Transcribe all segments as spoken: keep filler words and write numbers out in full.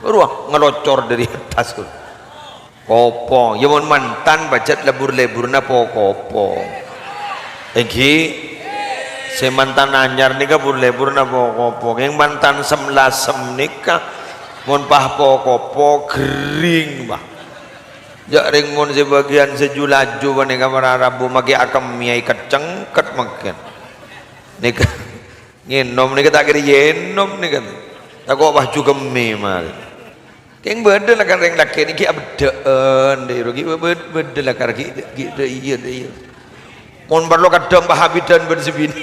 Rowa ngalocor dhâri attas. Kopong. Ya, mon mantan pajhât lebur-leburna po-kopong. Èngghi? Sè mantan anyar nèka bur-leburna po-kopong. Sè mantan sem-lasem nèka mon pas po-kopong, ghering, Pak. Jhâ' rèng mon sè bâgiyân sè ju-laju panèka mara rabu makè akemmèya èkèt-cengkèt mangkèn. Nèka ngènom nèka ta' kèra ènom nèka. Tako' pas ju kemmè marè. Kèng bâdâ lakar rèng lakè' nèka ghi' abheddhâ'ân, dâ' iyâ, ghi' bâ-, bâ-, bâdâ lakar ghi', ghi' dâ' iyâ, dâ' iyâ. Mon parlo kaddhâng pahabidan bân sè binè'.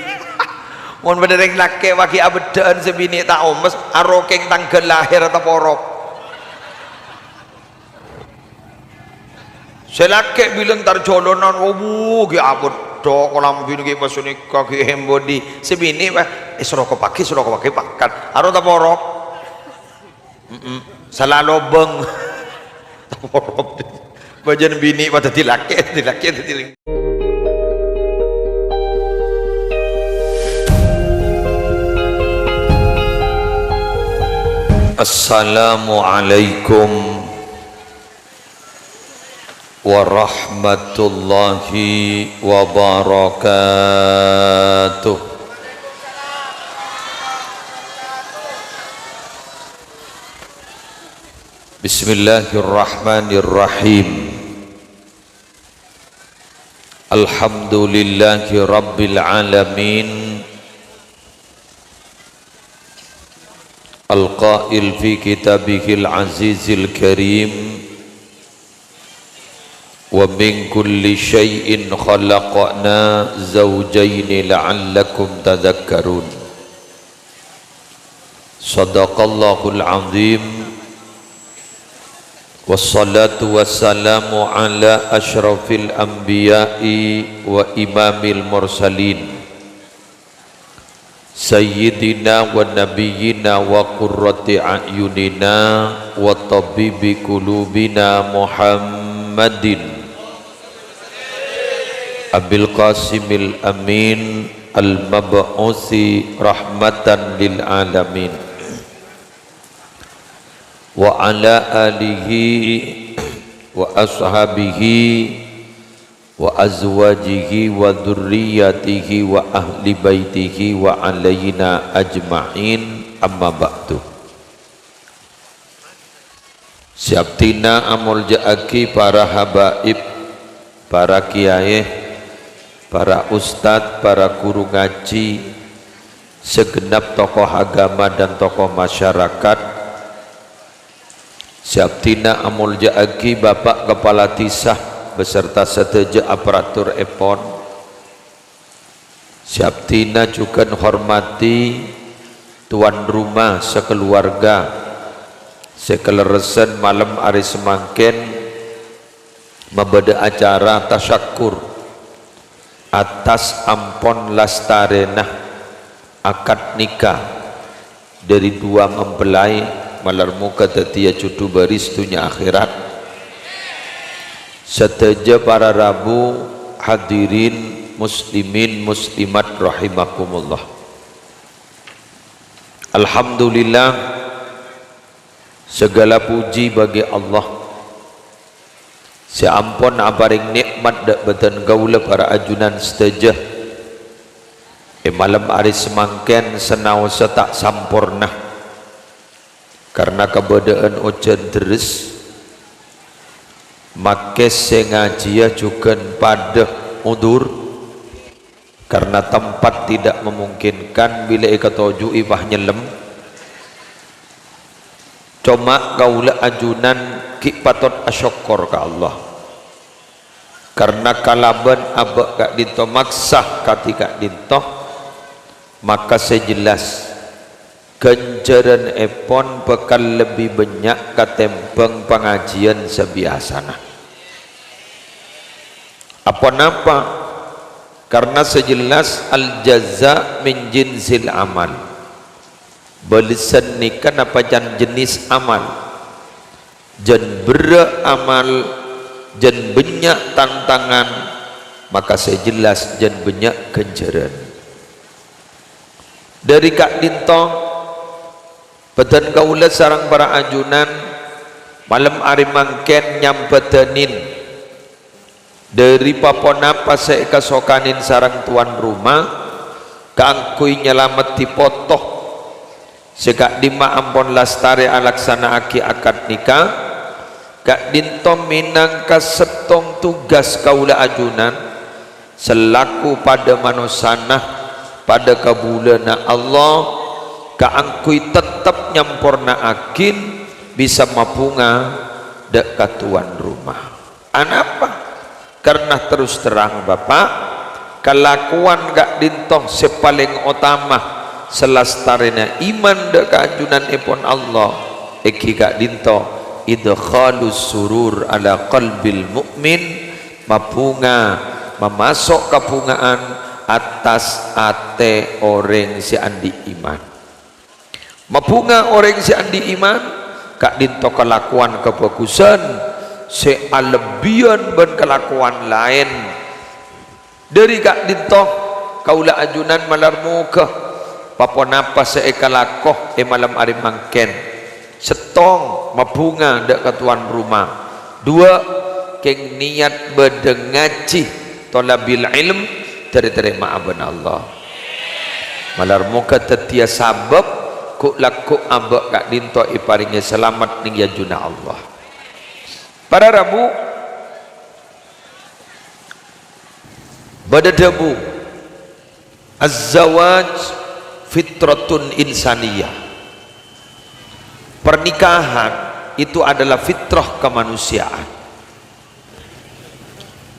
Mon bâdâ rèng lakè' wa ghi' abheddhâ'ân sè binè' ta' omes, aro kèng tangghâl lahèr taporok. Sè lakè' bilân tar jhâlânan, obu, ghi' abheddhâ', kolam binè' ghi' pas nèka, ghi' hembodi. Sè binè', wah, eh, soro ko paghi, soro ko paghi, pangkat. Aro taporok. Mm-mm. Sala lobâng. Taporok. Bâjâna binè' padâ dhâddhi lakè', dhâddhi lakè', dhâddhi lèng-. Assalamualaikum warahmatullahi wabarakatuh. Bismillahirrahmanirrahim. Alhamdulillahi rabbil alamin. Al-qail fi kitabihil azizil karim, "Wa min kulli syai'in khalaqna zawjaini la'allakum tadzakkarun." Shadaqallahul azim. Wassalatu wassalamu ala asyrafil anbiya'i wa imamil mursalin, sayyidina wa nabiyyina wa qurrati a'yunina wa tabibi qulubina Muhammadin Abil Qasimil Amin al-mab'usi rahmatan lil alamin, wa ala alihi wa ashabihi wa azwajihi wa dzurriyyatihi wa ahli baitihi wa alaina ajma'in, amma ba'du. Sè abdhina amolja'aghi para habaib, para kiyaè, para ustad, para ghuru ngajhi, segenap tokoh agama dan tokoh masyarakat, sè abdhina amolja'aghi Bapak Kepala Dhisa beserta sadhâjâ aparaturèpon, sè abdhina jhughân hormadhi tuan rumah sakaluwarga sè kalerressan malem arè samangkèn mabâdâ acara tasyakkur atas ampon lastarèna akad nikah dhâri dua mempelai, malar moghâ dhâddhiyâ jhudhu bâris dhunnya akhèrat. Sadhâjâ para rabu, hadirin muslimin muslimat rahimakumullah. Alhamdulillah, sagala pojhi bagi Allah sè ampon aparèng nè'mat dhâ' bâdhân kaulâ para ajunan sadhâjâ. È malem arè samangkèn sanaossa ta' samporna karna kabâdâ'ân ojhân dherres, makè sè ngajhiyâ jhughân padâ odzur. Karena tempat tidak memungkinkan bilâ èkatoju'i pas nyellem, coma kaulâ ajunan ghi' patot asokkor ka Allah. Karena kalabân abâ' ka'dinto maksa kadhi ka'dinto, maka sè jelas ghânjhârânèpon bhâkal lebbi bânnya' katèmbhâng pangajhiyân sabiyasana. Aponapa? Karna sè jelas, al-jaza min jinsil amal. Bâlessan nèka napa can jenis amal. Jân berrâ' amal, jân bânnya' tantangan, maka sè jelas jân bânnya' ghânjhârân. Dhâri ka'dinto, Bâdân kaulâ sareng para ajunan malem arè mangkèn nyambhâdhânin dhâri pa-ponapa sè èkasokanin sareng towan roma kaangghuy nyalameddhi poto sè ka'dimma ampon lastarè alaksana'aghi akad nikah, ka'dinto mènangka sèttong tugas kaulâ ajunan selaku padâ manossana, padâ kabulâna Allah, kaangghuy tettep nyamporna'aghin bisa mabhunga dâ' ka towan roma. Anapa? Karna terros terrang, Bapa', kalakowan ka'dinto sè palèng otama salastarèna iman dâ' ka ajunanèpon Allah, èngghi ka'dinto idkhalus surur ala qalbil mu'min, mabhunga, mamaso' kabhunga'an attas atè orèng sè andi' iman. Mabhunga orèng sè andi' iman, ka'dinto kalakowan kabhâghusân sè alebbiyân bân kalakowan laèn. Dhâri ka'dinto, kaulâ ajunan malar moghâ pa-ponapa sè èkalako è malem arè mangkèn. Sèttong, mabhunga dâ' ka towan roma. Duwâ', kèng niyat bâdâ ngajhi thalabil ilm, dhâri tarèma'a bân Allah. Malar moghâ dhâddhiyâ sabâb ghu'-lagghu' abâ' ka'dinto èparèngè salamet neng è ajunanna Allah. Para rabu, bâdâ dhâbu, "Az-zawaj fitratun insaniyah." Pernikahan itu adalah fitrah kemanusiaan.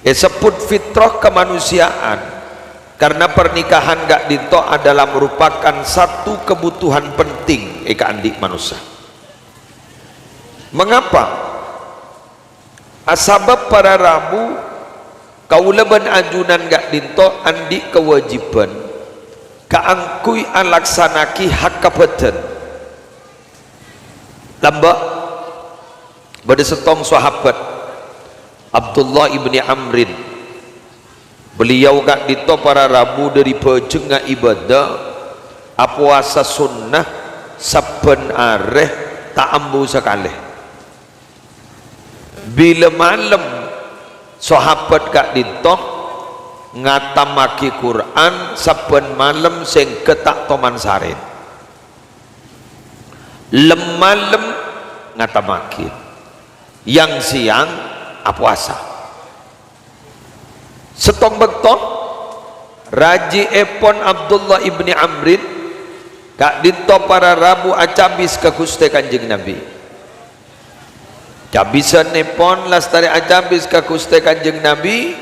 Èsebbhut fitrah kemanusiaan karna pernikahan ka'dinto adalah merupakan satu kebutuhan penting è kaandi' manossa. Mengapa? Asabâb para rabu, kaulâ bân ajunan ka'dinto andi' kawâjibhân kaangghuy alaksana'aghi hak kabâdân. Lambâ', bâdâ sèttong sahabat, Abdullah ibni Amrin. Beliau ka'dinto para rabu dhâri bhâjhengnga ibâdâ, apowasa sunnah sabbhân arè ta' ambu sakalè. Bilâ malem, sahabat ka'dinto ngatammaghi Qur'an sabbhân malem sèngghâ ta' toman sarè. Lem-malem ngatammaghi, yang-sèyang apowasa. Sèttong bâkto, rajièpon Abdullah ibni Amrin, ka'dinto para rabu acabis ka Ghustè Kanjeng Nabi. Cabisannèpon lastarè acabis ka Ghustè Kanjeng Nabi,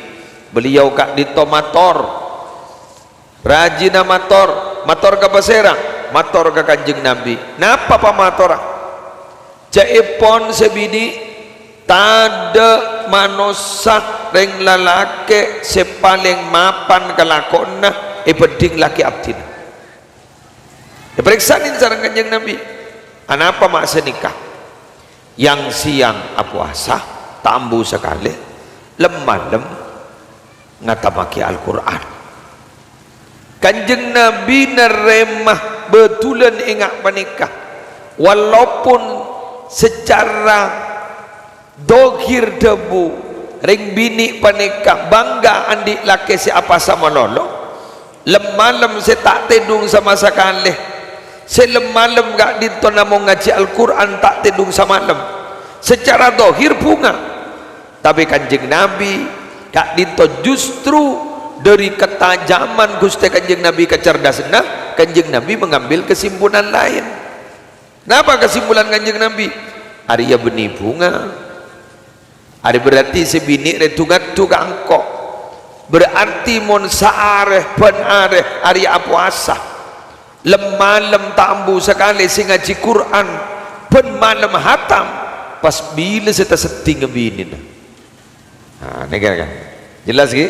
beliau ka'dinto mator. Rajina mator, mator ka pasèra? Mator ka Kanjeng Nabi. Napa pamatorra? Ca'èpon sè binè', tadâ' manossa rèng lalakè' sè palèng mapan kalakowanna èbhândhing lakè abdhina. Èparèksanè sareng Kanjeng Nabi, "Anapa ma' sanèka? Yang-sèyang apowasa, ta' ambu sakalè, lem-malem ngatammaghi Al-Qur'an." Kanjeng Nabi narèma bhâdhulan ènga' panèka, walaupun secara dhâhir dhâbu, rèng binè' panèka bangga andi' lakè sè apowasa malolo, lem-malem sè ta' tèdung sama sakalè, sè lem-malem ka'dinto namong ngajhi Al-Qur'an ta' tèdung samalem. Secara dhâhir bhunga. Tapè Kanjeng Nabi ka'dinto justru dhâri katajaman Ghustè Kanjeng Nabi, kacerdasanna, Kanjeng Nabi mengambil kesimpulan laèn. Napa kesimpulan Kanjeng Nabi? Arèya bânnè bhunga. Arè berarti sè binè' rè du-ngaddu ka engko'. Berarti mon saarè bân arè arèya apowasa, lem-malem ta' ambu sakalè sè ngajhi Qur'an bân malem hatam, pas bilâ sè taseddhingnga binèna? Nah, nèka kan. Jelas, ghi?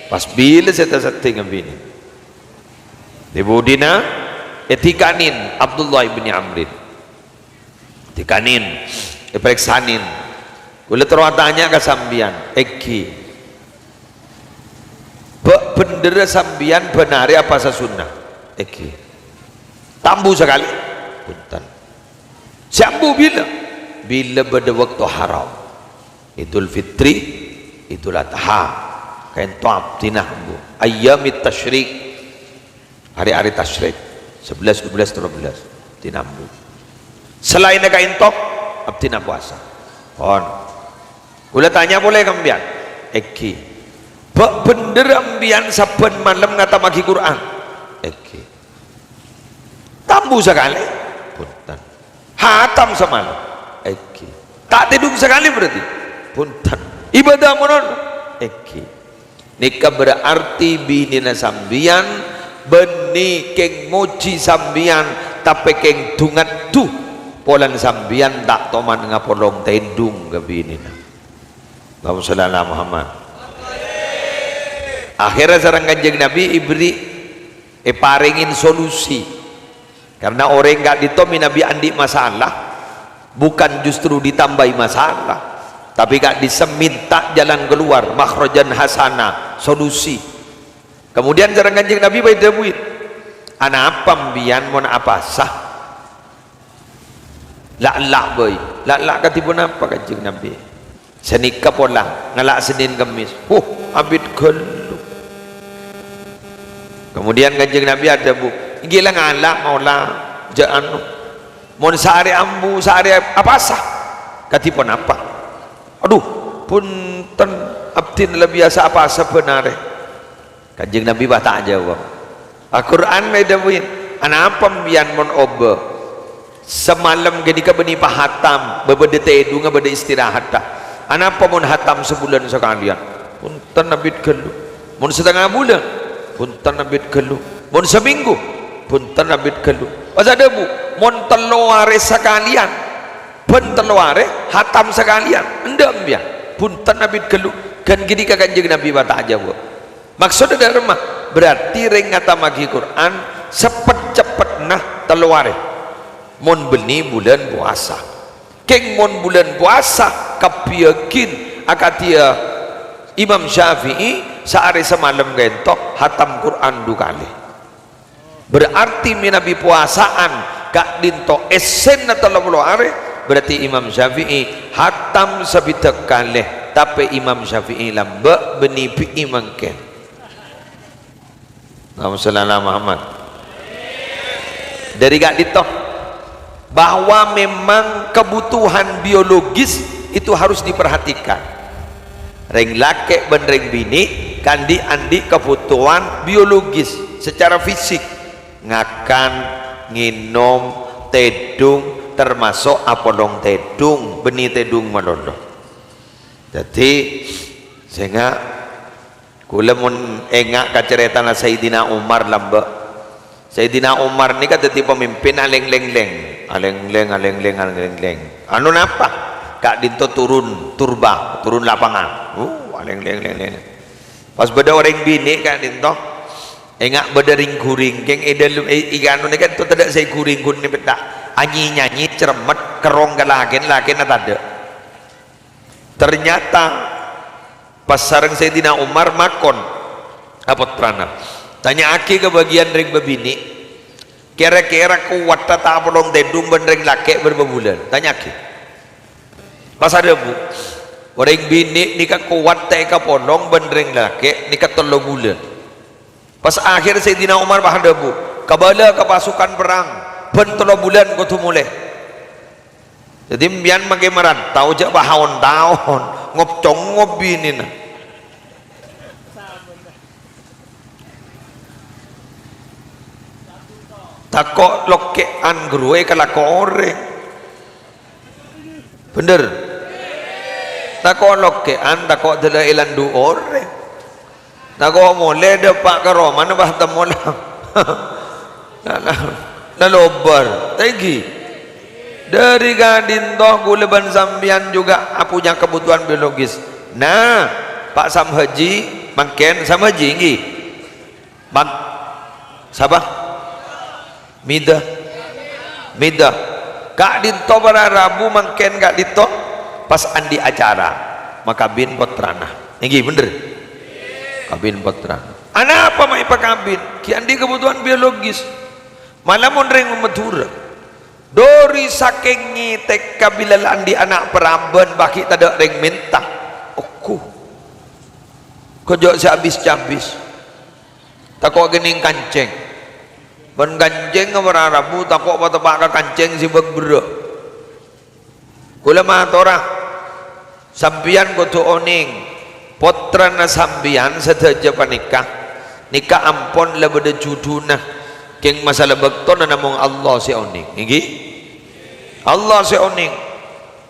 Pas bilâ sè taseddhingnga binè. Di budina ètikanè Abdullah ibni Amrin. Ètikanè, èparèksanè. Kaulâ terro atanya ka sampèyan, èngghi. Bâ' bhendherra sampèyan bân arè apowasa sunnah? Èngghi. Ta' ambu sakalè. Bhunten. Sè ambu bilâ? Bilâ bâdâ bâkto haram. Idul Fitri, Idul Adha. Kaènto abdhina ambu. Ayyamit tasyrik. Hari-hari tasyrik. Sebelas, dua belas, tiga belas. Abdhina ambu. Salaènna kaènto, abdhina powasa. Pon. Kaulâ tanya polè ka sampèyan. Èngghi. Bâ' bhendher sampèyan sabbhân malem ngatammaghi Qur'an? Èngghi. Ta' ambu sakalè? Bhunten. Hatam samalem? Èngghi. Ta' tèdung sakalè berarti? Bhunten. Ibadah mon ono? Èngghi. Nèka berarti binèna sampèyan bânnè kèng mojhi sampèyan, tapè kèng du-ngaddu polana sampèyan ta' toman ngapolong tèdung ka binèna. Allahumma shalli ala Muhammad. Akhèrra sareng Kanjeng Nabi èberri', èparèngè solusi. Karena orèng ka'dinto mènabi andi' masalah, bukan justru ditambahi masalah, tapè ka'dissa' mènta jalan keluar, makhrajan hasana, solusi. Kemudian sareng Kanjeng Nabi bhâi èdhâbuwi, "Anapa sampèyan mon apasa?" La'-ella' bhâi. La'-ella' kadhi ponapa, Kanjeng Nabi? Sanèka pola, ngala' Sennèn Kemmès. Huh, abit ghâllu. Kemudian Kanjeng Nabi adhâbu, "Èngghi la ngala' mola, jhâ' anu. Mon saarè ambu, saarè apasa, kadhi ponapa?" "Adhu, bhunten, abdhina la biyasa apasa bân arè." Kanjeng Nabi pas ta' ajâwâb. Al-Qur'an la èdhâbuwi, "Anapa sampèyan mon obâ? Samalem ghânèka bânnè pahatam, bâ-, bâdâ tèdungnga, bâdâ istirahatta. Anapa mon hatam sabulân sakalèyan?" "Bhunten abit ghâllu." "Mon satengnga bulân?" "Bhunten abit ghâllu." "Mon samènggu?" "Bhunten abit ghâllu." Pas adhâbu, "Mon tello arè sakalèyan, bân tello arè hatam sakalèyan, endâ' sampèyan?" "Bhunten abit ghâllu." Ghân ghânèka Kanjeng Nabi pas ta' ajâwâb. Maksoddhâ dhâremma, berarti rèng ngatammaghi Qur'an sepet-ceppetna tello arè. Mon bânnè bulân powasa. Kèng mon bulân powasa, kabbhiyâghin akadhiyâ Imam Syafi'i, saarè samalem kaènto hatam Qur'an du kalè. Berarti mènabi powasaan ka'dinto èssèna tello polo arè, berarti Imam Syafi'i hatam sabidhâk kalè, tapè Imam Syafi'i lambâ' bânnè bi'i mangkèn. Allahumma shalli ala Muhammad. Dhâri ka'dinto, bahwa memang kebutuhan biologis itu harus diperhatikan. Rèng lakè' bân rèng binè' ka'dinto andi' kebutuhan biologis secara fisik. Ngakan, ngènom, tèdung, termasuk apolong tèdung, bânnè tèdung malolo. Dhâddhi, sènga' Kaulâ mon enga' ka caretana Sayyidina Umar lambâ'. Sayyidina Umar nèka dhâddhi pamimpin alèng-lèng-lèng. Alèng-lèng, alèng-lèng, alèng-lèng. Anu napa? Ka'dinto turun turba, turun lapangan. Uh, alèng-lèng-lèng-lèng. Pas bâdâ orèng binè' ka'dinto, enga' bâdâ rèng-ghuring. Kèng è dâlem, è, è anu nèka ènto tadâ' sè ghuring-ghuring nèka ta'. Anyi-nyanyi, cermet, kerrong ka lakèn, lakènna tadâ'. Ternyata pas sareng Sayyidina Umar makon ka pottrana, "Tanya'aghi ka bâgiyân rèng bâbinè', kèra-kèra kowatta ta' apolong tèdung bân rèng lakè' bârâmpa bulân? Tanya'aghi." Pas adhâbu, "Orèng binè' nèka kowat ta' èkapolong bân rèng lakè' nèka tello bulân." Pas akhèr Sayyidina Umar pas adhâbu, "Kabâlâ ka pasukan perang, bân tello bulân kodhu molè." Dhâddhi, empèyan makè marantau jhâ' pahaon-taon, ngop-congop binèna. Tako' lokkè'an ghâruwa èkalako orèng. Bhender? Tako' lokkè'an, tako' dâlâ èlandu' orèng. Tako' molè dâpa' ka romana, bâh, temmo la, la, la, la lobâr. Ta' ènggi. Dhâri ka'dinto kaulâ bân sampèyan juga punya kebutuhan biologis. Nah, Pak Sam Haji, mangkèn Sam Haji, ènggi? Mak-, sapa? Mida. Mida. Ka'dinto para rabu mangkèn ka'dinto pas andi' acara makabin pottrana. Ènggi, bhender? Kabin pottrana. Anapa ma' èpakabin? Ghi' andi' kebutuhan biologis. Mala mon rèng Madhurâ, Dhâri sakèng ngètèka bilâ la andi' ana' paraban, pas ghi' tadâ' rèng mènta. Ogghu. Ghâjâ' sè abis-cabis. Tako' kènèng kancèng. Bân kancèng para rabu tako' pateppa' ka kancèng sè bâk-berrâ'. Kaulâ matora, sampèyan kodhu onèng, pottrana sampèyan sadhâjâ panèka, nèka ampon la bâdâ judhuna, kèng masalah bâktona namong Allah sè onèng. Èngghi? Allah sè onèng.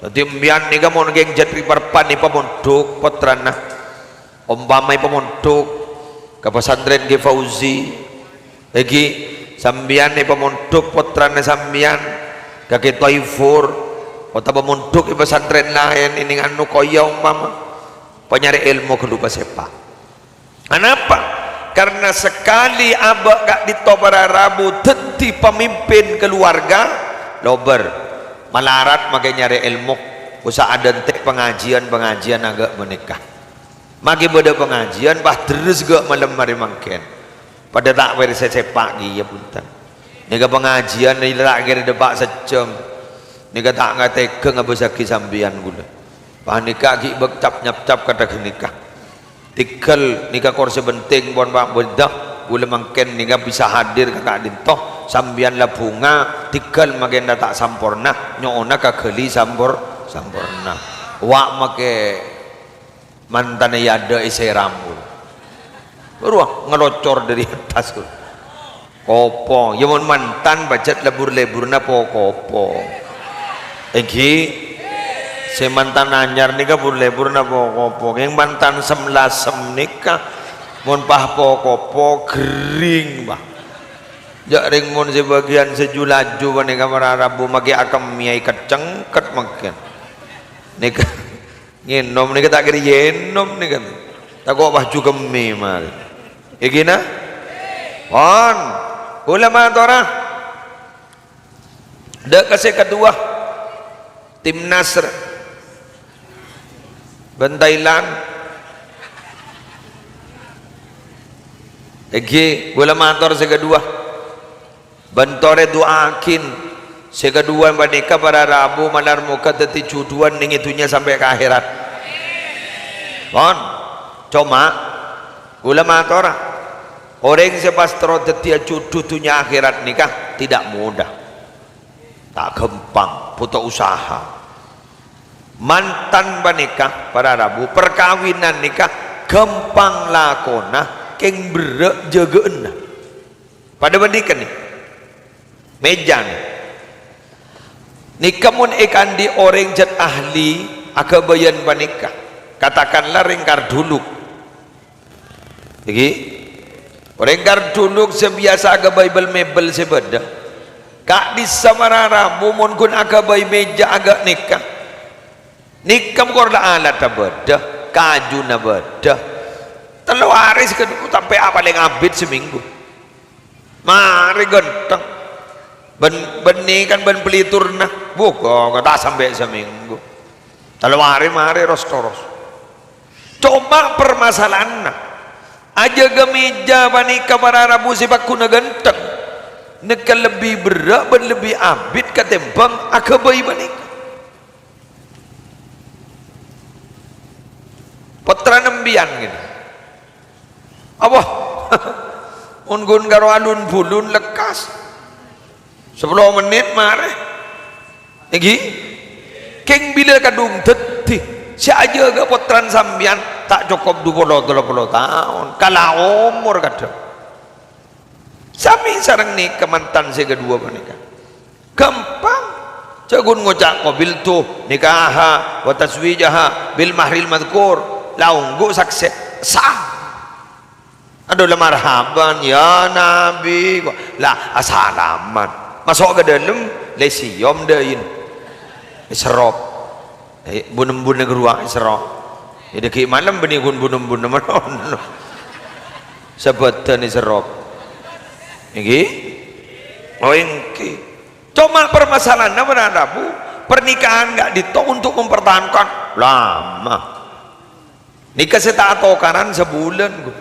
Dhâddhi, sampèyan nèka mon kèng jhât èparpan èpamondhuk pottrana. Ompama èpamondhuk ka pasantrèn Kè Fauzi, èngghi, sampèyan èpamondhuk pottrana sampèyan ka Kè Toifur, otabâ mondhuk è pasantrèn laèn, ènèng anu koya ompama, panyarè èlmo ghâllu pasèpa'. Anapa? Karna sakalè abâ' ka'dinto para rabu dhâddhi pamimpin kaluwarga, lobâr, malarat makè nyarè èlmo, osa adhânte' pangajiyân-pangajiyân aghâ' panèka. Makè bâdâ pangajiyân, pas ḍerres ghâ' malem marè mangkèn. Paḍâ ta' pèrsè sèpa' kèya, bhunten. Nèka pangajiyân nèka ta' kèra ḍâpa' sajjhâm. Nèka ta' ngatèghâ ngabâssaghi sampèyan kaulâ. Panèka ghi' bâk cap-nyapcap kadhâ' ghânèka. Tèghâl nèka kor sè penting, pon, Pak, bhunten. Kaulâ mangkèn nèka bisa hadir ka ka'ḍinto. Sampèyan la bhunga, tèghâl makèna ta' samporna, nyo'ona kaghâli sampor-, samporna. Wa' makè Mantanna è aḍâ' èsèram. Rowa ngalocor ḍâri attas. Kopo, ya mon mantan pajhât lebur-leburna po-kopo. Èngghi? Sè mantan anyar nèka bur-leburna po-kopo. Kèng mantan sem-lasem nèka mon pas po-kopo ghering, Pak. Jhâ' rèng mon sè bâgiyân sè ju-laju panèka para rabu makè akemmèya èkèt-cengkèt mangkèn. Nèka. Ngènom nèka ta' kèra ènom nèka. Tako' pas ju kemmè marè. Èngghi na? Pon. Kaulâ matora. Ḍâ' ka sè kaduwâ. Tim Nasr. Bân Thailand. Èngghi, kaulâ mator sè kaduwâ. Bân torè du'aaghin sè kaduwâ panèka para rabu malar moghâ dhâddhi judhuwân nèng è dhunnya sampè' ka akhèrat. Pon. Coma, kaulâ matora, orèng sè pas terro dhâddhiyâ judhu dhunnya akhèrat nèka tidak mudah. Ta' ghâmpang, bhuto usaha. Mantan panèka, para rabu, parkabinan nèka ghâmpang lakona, kèng berrâ' jâgâ'ânna. Paḍâ bhândhingan nè. Mèjana. Nèka mon èkaanḍi' orèng jhât ahli aghâbâyân panèka, katakanlah rèng Karduluk. Èngghi? Orèng Karduluk sè biyasa aghâbây bel-mebel sè bâḍâ. Ka'ḍissa para rabu mon ghun aghâbây mèja aghâ' nèka. Nèka mokor la aladhdhâ bâḍâ, kajuna bâḍâ. Tello arè sè kaḍuwâ sampè' palèng abit samènggu. Marè ghântheng. Bân, bânnè kan bân pèliturna. Buka, ta' sampè' samènggu. Tello arè marè ros-toros. Coma parmasalahanna, ajâgâ mèja panèka para rabu sè pagghuna ghântheng. Nèka lebbi berrâ' bân lebbi abit katèmbhâng aghâbây panèka. Pottrana sampèyan ngènè. Apa? Mon ghun karo alun-bulun lekkas. Sapolo mennit marè. Èngghi? Kèng bilâ kaḍung dhâddhi sè ajâgâ pottrana sampèyan ta' cokop dupolo tello polo taon. Kala omor kaḍhâng. Sami sareng nèka mantan sè kaḍuwâ panèka. Ghâmpang. Jhâ' ghun ngoca' qabiltu nikaha wa tazwijaha bil mahril madzkur. La ongghu saksè. Sah. Aḍu la marhaban, ya Nabi. La asalaman. Maso' ka ḍâlem, la èsèyom ḍâin. Èserrop. Eh, bu-nembuna ghâruwa èserrop. È ḍâggi' malem bânnè ghun bu-nembuna manono. Sabâdhân èserrop. Èngghi? Oh, èngghi. Coma parmasalahanna, para rabu, pernikahan ka'ḍinto untuk mempertahankan lama. Nèka sè ta' atokaran sabulân, Bu.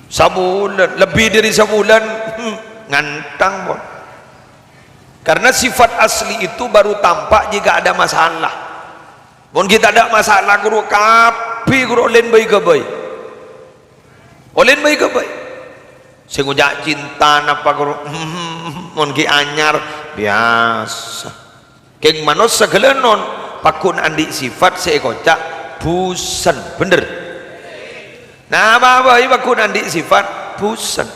Sabulân, lebbi ḍâri sabulân, hmm, ngantang, pon. Karena sifat asli itu baru tampak jika ada masalah. Mon ghi' tadâ' masalah, ghuru kabbhi ghuru ollèn bhâi-ghâbây. Ollèn bhâi-ghâbây. Sè ngoca' cinta napa ghuru, mon ghi' anyar, biyasa. Kèng manossa ghellâ' non, pagghun andi' sifat sè èkoca' bhusen, bhender? Napa bhâi pagghun andi' sifat bhusen.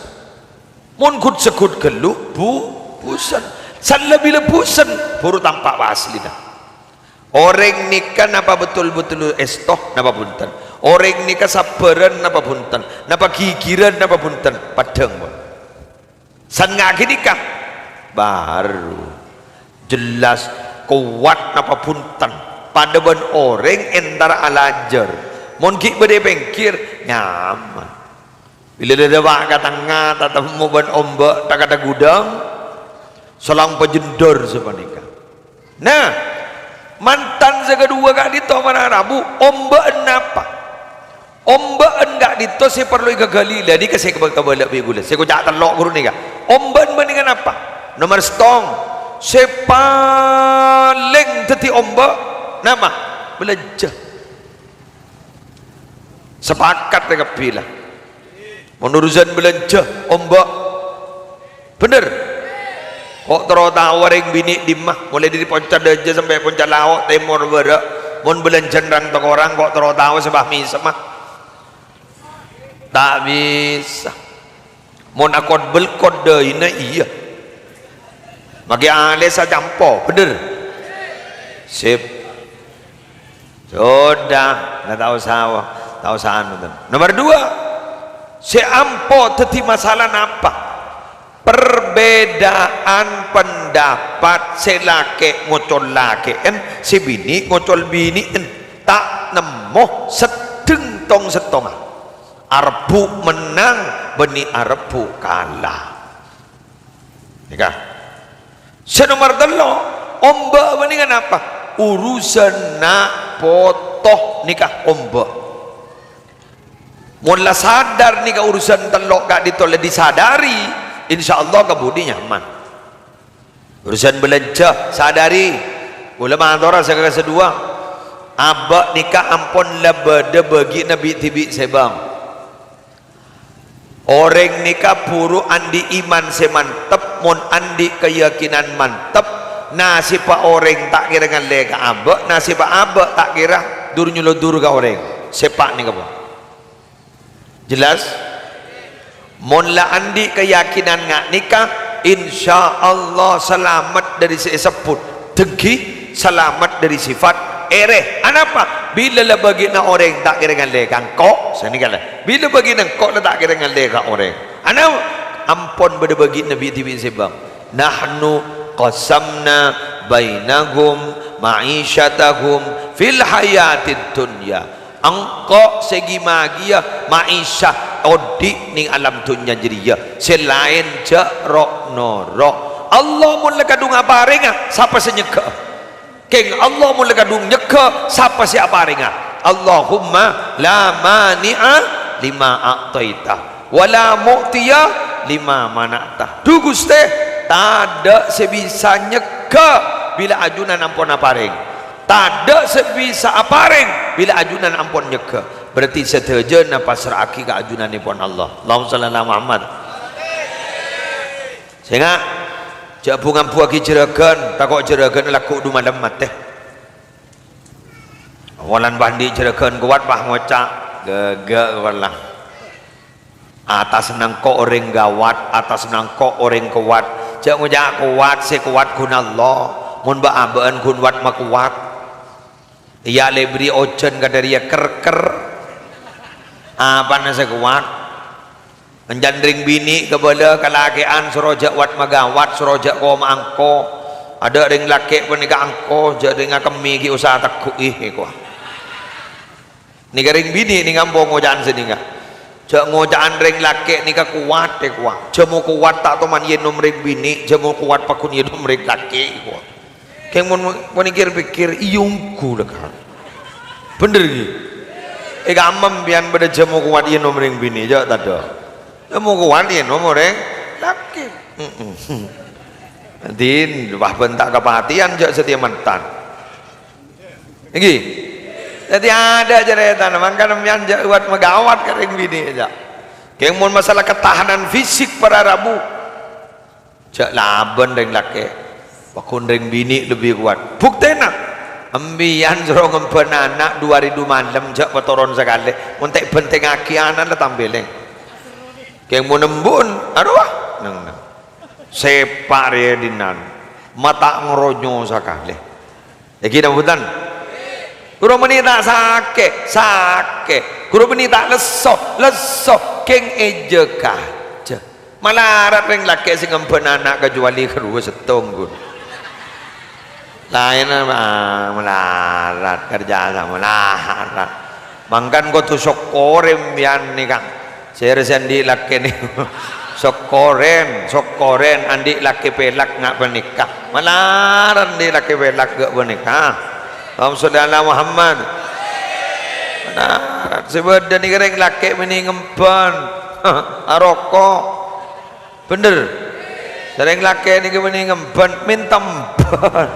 Mon ghut-segghut ghâllu, bu-, bhusen. Sallabila bhusen, buru tampa' aslina. Orèng nèka napa betul-betul èsto, napa bhunten? Orèng nèka sabbhârân, napa bhunten? Napa ghighirân, napa bhunten? Paddhâng, pon. San nga' ghânèka, baru jelas kowat, napa bhunten? Padâ bân orèng entara alajâr. Mon ghi' bâdâ è pèngghir, nyaman. Bilâ dâ-, dâpa' ka tengnga, tatemmo bân ombâ' ta-, kata gudâng, salang pajendhâr sapanèka. Nah, mantan sè kaduwâ ka'dinto mara rabu, ombâ'ân napa? Ombâ'ân ka'dinto sè parlo èghâghâli, la nèka sè kabâ-, kabâlâ bi' ghulâ, sè koca' tello' ghuru nèka. Ombâ'ân bânnè napa? Nomer sèttong, sè palèng dhâddhi ombâ' napa? Bâlânjhâ. Sapakat rè kabbhi, la. Mon urusan bâlânjhâ, ombâ'. Bhender? Ko' terro tao rèng binè' dimma, molaè dâri ponca dâjâ sampè' ponca lao', tèmor bârâ'. Mon bâlânjhâna rang-takorang, ko' terro tao sè bâ' mèsem, ah. Ta' bisa. Mon akot-belkot dâina, iyâ. Maghi alèsa campo, bhender? Sip. Sudah, la ta' osa, ta' osa anu, ten. Nomer duwâ', sè ampo dhâddhi masalah napa? Perbedaan pendapat sè lakè' ngocol lakè'en, sè binè' ngocol binè'en. Ta' nemmo seddheng tong-settonga. Arebbhu' mennang, bânnè arebbhu' kala. Nèka. Sè nomer tello', ombâ' panèka napa? Urusan na' poto nèka ombâ'. Mon la sadar nèka urusan tello' ka'dinto la disadari, insyaallah kabudi nyaman. Urusan bâlânjhâ, sadari. Kaulâ matora sè ka-, kasadhuwâ. Abâ' nèka ampon la bâdâ bâgi'na bi'-dhibi' sè bâng. Orèng nèka buru andi' iman sè mantep, mon andi' kayakinan mantep, nasèbhâ orèng ta' kèra ngallè ka abâ', nasèbhâ abâ' ta' kèra dur-nyolodur ka orèng. Sèpa' nèka, pon. Jelas? Mon la andi' kayakinan nga' nèka, insyaallah salamet dâri sè èsebbhut. Denggi, salamet dâri sifat èrè. Anapa? Bilâ la bâgi'na orèng ta' kèra ngallè ka engko', sanèka la. Bilâ bâgi'na engko' la ta' kèra ngallè ka orèng. Anapa? Ampon bâdâ bâgi'na bi'-dhibi' sè bâng. "Nahnu qasamna bainahum ma'isyatahum fil hayatid dunya." Engko' sè ghi-maghiyâ ma'isya odi' neng alam dhunnya jârèya, sè laèn jhâ' ro'-noro'. Allah mon la kadhung aparènga, sapa sè nyegghâ'â? Kèng Allah mon la kadhung nyegghâ, sapa sè aparènga? "Allahumma la mani'a lima a'taita, wa la mu'tiya lima mana'ta." Dhu Ghustè, tadâ' sè bisa nyegghâ bilâ ajunan ampon aparèng. Tadâ' sè bisa aparèng bilâ ajunan ampon nyegghâ. Berarti sadhâjâna pasra'aghi ka ajunanèpon Allah. Allahumma shalli ala Muhammad. Sènga', jhâ' bu-ngambuwâghi jhârâghân, tako' jhârâghân lagghu' dhu malem matè. Awalan bâ' andi' jhârâghân kowat, bâ' ngoca', "Ghâghâ' kowat la." Atas nangko' orèng ghâwât, atas nangko' orèng kowat. Jhâ' ngoca' kowat, sè kowat ghun Allah. Mon bâ'-abâ'ân ghun wat-makowat. Iyâ, lè bâri' ojhân kadâ' rèya ker-ker. Apana sè kowat? Enjân rèng binè' kabâlâ kalakè'an soro jhâ' wat-maghâwât, soro jhâ' koma angko. Adâ' rèng lakè' panèka angko, jhâ' rèng akemmè ghi' osa tegghu'i, èkowa. Nèka rèng binè' nèng ampo ngoca'an sanèka. Jhâ' ngoca'an rèng lakè' nèka kowat, èkowa. Jhâmo kowat ta' toman ènom rèng binè', jhâmo kowat pagghun ènom rèng lakè', èkowa. Kèng mon, mon èkèr-pèkkèr, iyâ ongghu la, kan. Bhender, ghi? È kamma sampèyan bâdâ jhâmo kowat ènom rèng binè', jhâ' tadâ'. Jhâmo kowat ènom orèng lakè'. Mm-mm. Din, wah, bân ta' kapatèyan jhâ' satèya mantan. Èngghi? Dhâddhi adâ' carètana, mangkana sampèyan jhâ' buwat magawat ka rèng binè', jhâ'. Kèng mon masalah ketahanan fisik para rabu, jhâ' labân rèng lakè'. Pagghun rèng binè' lebbi kowat. Buktèna, sampèyan soro ngembhân ana' du arè du malem jhâ' patoron sakalè. Mon ta' èbhentengngaghi ana' la tampèlè. Kèng mon embu'en, arowa, neng-neng. Sèpa' rèya dinnan, ma' ta' ngoronyo sakalè. Èngghi napa bhunten? Ghuru bânnè ta' sakè', sakè'. Ghuru bânnè ta' lesso, lesso. Kèng èjâgâ, jâ. Malarat rèng lakè' sè ngembhân ana' kajhâbhâna karowa sèttong, ghun. Laènna, ah, malarat, kerja sama malarat. Mangkana kodhu sokkorè sampèyan nèka. Sèra sè andi' lakè nèko. Sokkorè, sokkorè andi' lakè pèlak nga' panèka. Malarat andi' lakè pèlak nga' panèka. Allahumma sholli ala Muhammad. Malarat. Sè bâdâ nèka rèng lakè' bânnè ngembhân. Aroko'. Bhender. Sè rèng lakè' nèka bânnè ngembhân, mènta embhân.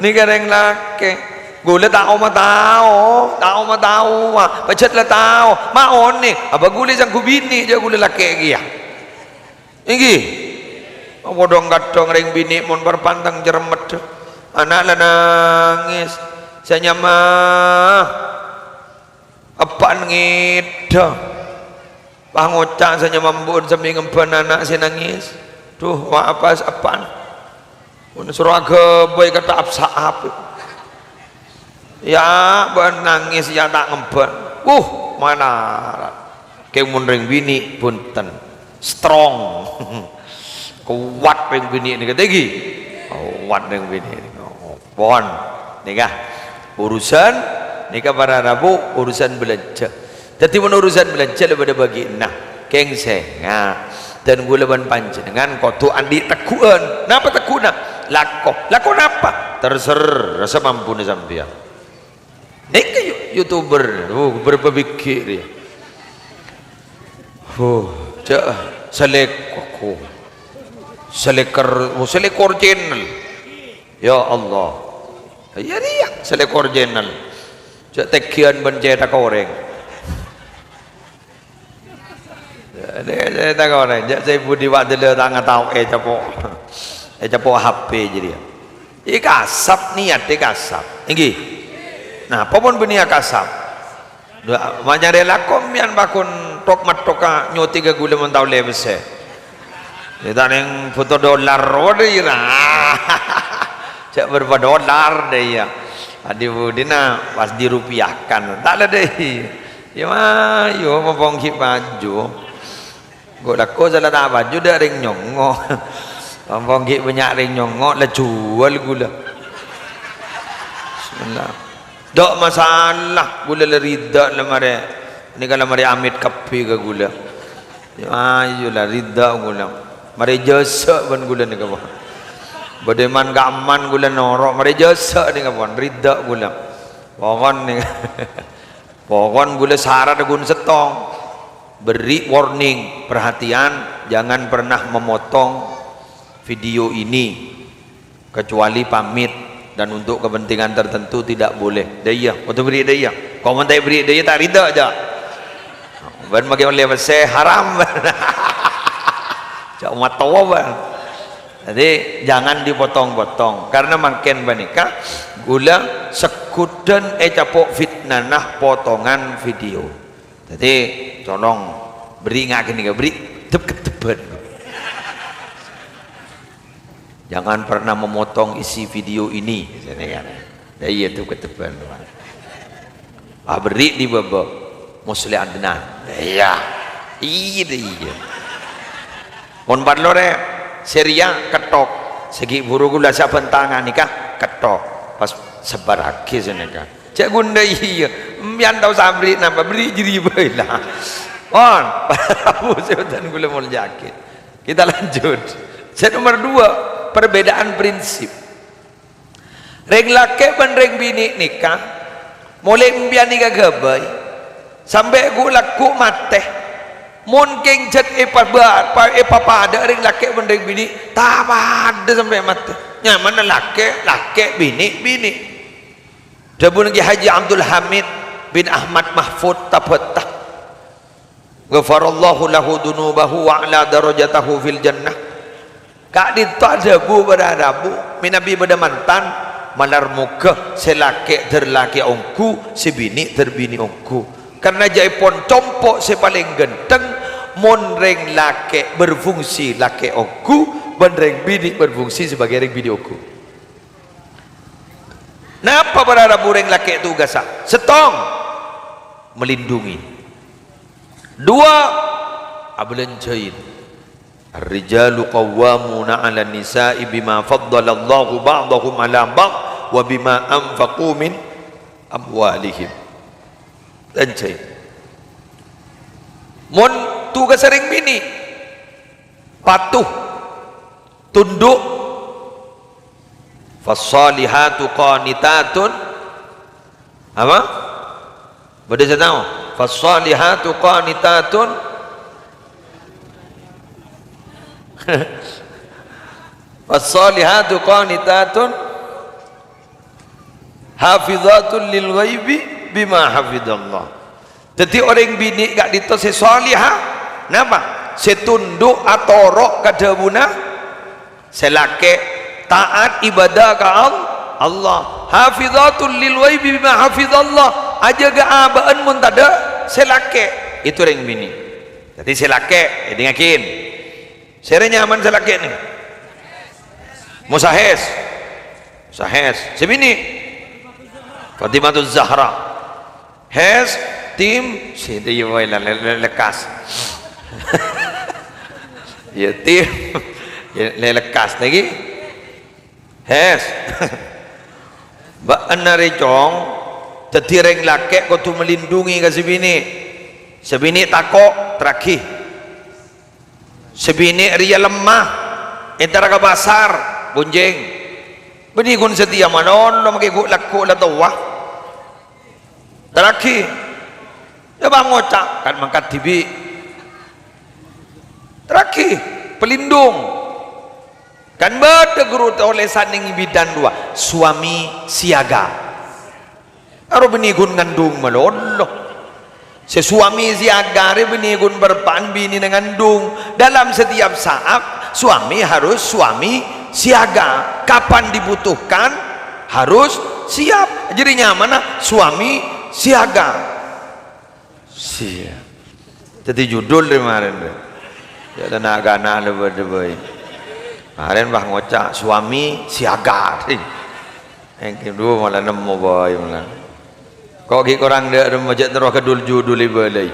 Nèka rèng lakè'. Ghulâ ta' oma tao, ta' oma tao, ah. Pajhât la tao. Ma' onèng, apa ghulâ sangghu binè', jâ' ghulâ lakè' kèya. Èngghi. Apa dhâng-kadhâng rèng binè' mon parpanteng cermet. Ana' la nangès. Sè nyama. Eppa'en ngèdhâ. Pas ngoca' sè nyama embu'en sambi ngembhân ana' sè nangès. Dhu, wa' apa eppa'en? Mon soro aghâbây kata' ap-sa'ap. Ya, bâ'en nangès, ya, ta' ngembhân. Wuh, malarat. Kèng mon rèng binè', bhunten. Strong. Kowat rèng binè' nèka, èngghi? Kowat rèng binè' nèka. Pon. Nèka. Urusan, nèka para rabu, urusan bâlânjhâ. Dhâddhi, mon urusan bâlânjhâ la bâdâ bâgiânna. Kèng sènga'. Dân ghulâ bân panjhennengngan kodhu andi' tegghu'ân. Napa tegghu'na? Lako. Lako napa? Terserah samampuna sampèyan. Nèka yu-, YouTuber, oh, berapa bighi' rèya. Oh, jâ', salèko-, salèkor, oh, salèkor channel. Ya Allah. Iyâ rèya, salèkor channel. Jâ' tènggiyân bân cètak orèng. Jâ', jâ' tènggiyân orèng, jâ' sè budi wa' dâlâ ta' ngataowè ècapo'. Ècapo' H P jârèya. Èkasap, niyat èkasap. Èngghi. Nah, apa mon bânnè èkasap? Dhu, ma' nyarè lako sampèyan pakon tok-mattoka nyotènga ghulâ mon tao lè pèssè. Yâ, ta' nèng buto dolar, waduh, iyâ, ra. Jâ' berapa dolar, dâ' iyâ. Adi budina pas dirupiahkan. Ta' la, dâ' iyâ. Yâ, ma-, yâ, mompong ghi' paju. Ghu' lako sala ta' paju dâ' rèng nyongngo'. Mompong ghi' bânnya' rèng nyongngo', la juwâl ghulâ. Bismillah. Dâ' masalah, ghulâ la rida la marè. Nèka la marè amit kabbhi ka ghulâ. Ayo la rida ghulâ. Marè jâsâ bân ghulâ nèka, pon. Bâdâ man-ka'emman ghulâ noro', marè jâsâ nèka, pon. Rida ghulâ. Pokon nèka. Pokon ghulâ sarat ghun sèttong. Beri warning, perhatian, jangan pernah memotong video ini. Kecuali pamit dan untuk kepentingan tertentu tidak boleh. Dâ' iyâ, kodhu beri dâ' iyâ. Kok mon ta' èberi dâ' iyâ ta' rida jâ. Bân maghi ollè pèssè haram. Jâ' matowa bân. Jadi jangan dipotong-potong. Karena mangkèn panèka ghulâ segghudhân ècapo' fitnana potongan video. Jadi tolong beri nga' ghânèka, beri dep-kedeppan. Jangan pernah memotong isi video ini, misalnya kan. Ya, iya, itu keteban, Pak. Ah, beri di baba Musli Adnan. Ya, iya. Iya, deh, iya. Mon parlo rè, sè rèya kettok. Sè ghi' buru ghulâ sabbhân tangan nèka kettok. Pas sebarraghi sè nèka. Cè' ghun dâ' iya. Sampèyan tao sabri napa? Beri jârèya bhâi la. Pon, para rabu sè bhâdhân ghulâ molja'aghi. Kita lanjut. Sè nomor dua, perbedaan prinsip. Rèng lakè' bân rèng binè' nèka, molaè sampèyan nèka ghâbây, sampè' ghu'-lagghu' matè. Mon kèng jhât èpaba-, pa-, èpapadâ'â rèng lakè' bân rèng binè', ta' padâ sampè' matè. Nyamana lakè', lakè', binè', binè'. Dhâbuna Kè Haji Abdul Hamid bin Ahmad Mahfud Tabatta. Ghafarallahu lahu dzunubahu wa a'la darajatahu fil jannah. Ka'dinto adhâbu para rabu, mènabi bâdâ mantan, malar moghâ sè lakè' dâr lakè' ongghu, sè binè' dâr binè' ongghu. Karna jâèpon compo' sè palèng ghântheng, mon rèng lakè' berfungsi lakè' ongghu, bân rèng binè' berfungsi sebagai rèng binè' ongghu. Napa para rabu rèng lakè' tugassa? Sèttong, melindungi. Dua, abâlânjhâi. Ar-rijalu qawwamuna 'alan nisa'i bima faddalallahu ba'dahum 'ala ba'd wa bima anfaqu min amwalihim. Bâlânjhâi. Mon tugassa rèng binè', patuh, tunduk. Fassalihatu qanitatun. Apa? Bâdâ sè tao? Fassalihatu qanitatun. Fassalihatu qanitatun hafizatun lil ghaibi bima hafizallah. Dhâddhi orèng binè' ka'dinto sè salihah. Napa? Sè tunduk atoro' ka dhâbuna sè lakè', taat ibadah ka Al-, Allah. Hafizatun lil ghaibi bima hafizallah. Ajâgâ abâ'na mon tadâ' sè lakè'. Itu rèng binè'. Dhâddhi sè lakè', èdingngaghi. Sèrè nyamana sè lakè' nè? Musa Hes. Musa Hes. Sè binè'? Fatimatuz Zahra. Hes, tim, sè itu ya, woi, la, la, la, lekkas. Ya, tim. Ya, la, lekkas lagi. Hes. Bâ'na rè, Cong. Dhâddhi rèng lakè' kodhu melindungi ka sè binè'. Sè binè' tako', terraghi. Sè binè' rèya lemma, entara ka pasar, bonjeng. Bânnè ghun satèya malolo makè ghu'-lagghu' la towa. Terraghi. Yâ, bâ' ngoca', kan mangkat dhibi'. Terraghi, pelindung. Kan bâdâ ghuru tolèsan neng bidan duwâ', suami siaga. Aro bânnè ghun ngandung malolo. Sè suami siaga rè bânnè ghun bârâmpa'an binèna ngandung. Dalam setiap saat, suami harus suami siaga. Kapan dibutuhkan, harus siap. Jârèya nyamana suami siaga. Siap. Dhâddhi judul rè marèn rè. Yâ, la na'-kana' la bâdâ bhâi. Marèn bâ' ngoca' suami siaga. Èngghi, dhu, mala nemmo bhâi mala. Ko' ghi' korang dâ' remma jhâ' terro ka dul-judul èbâlâi.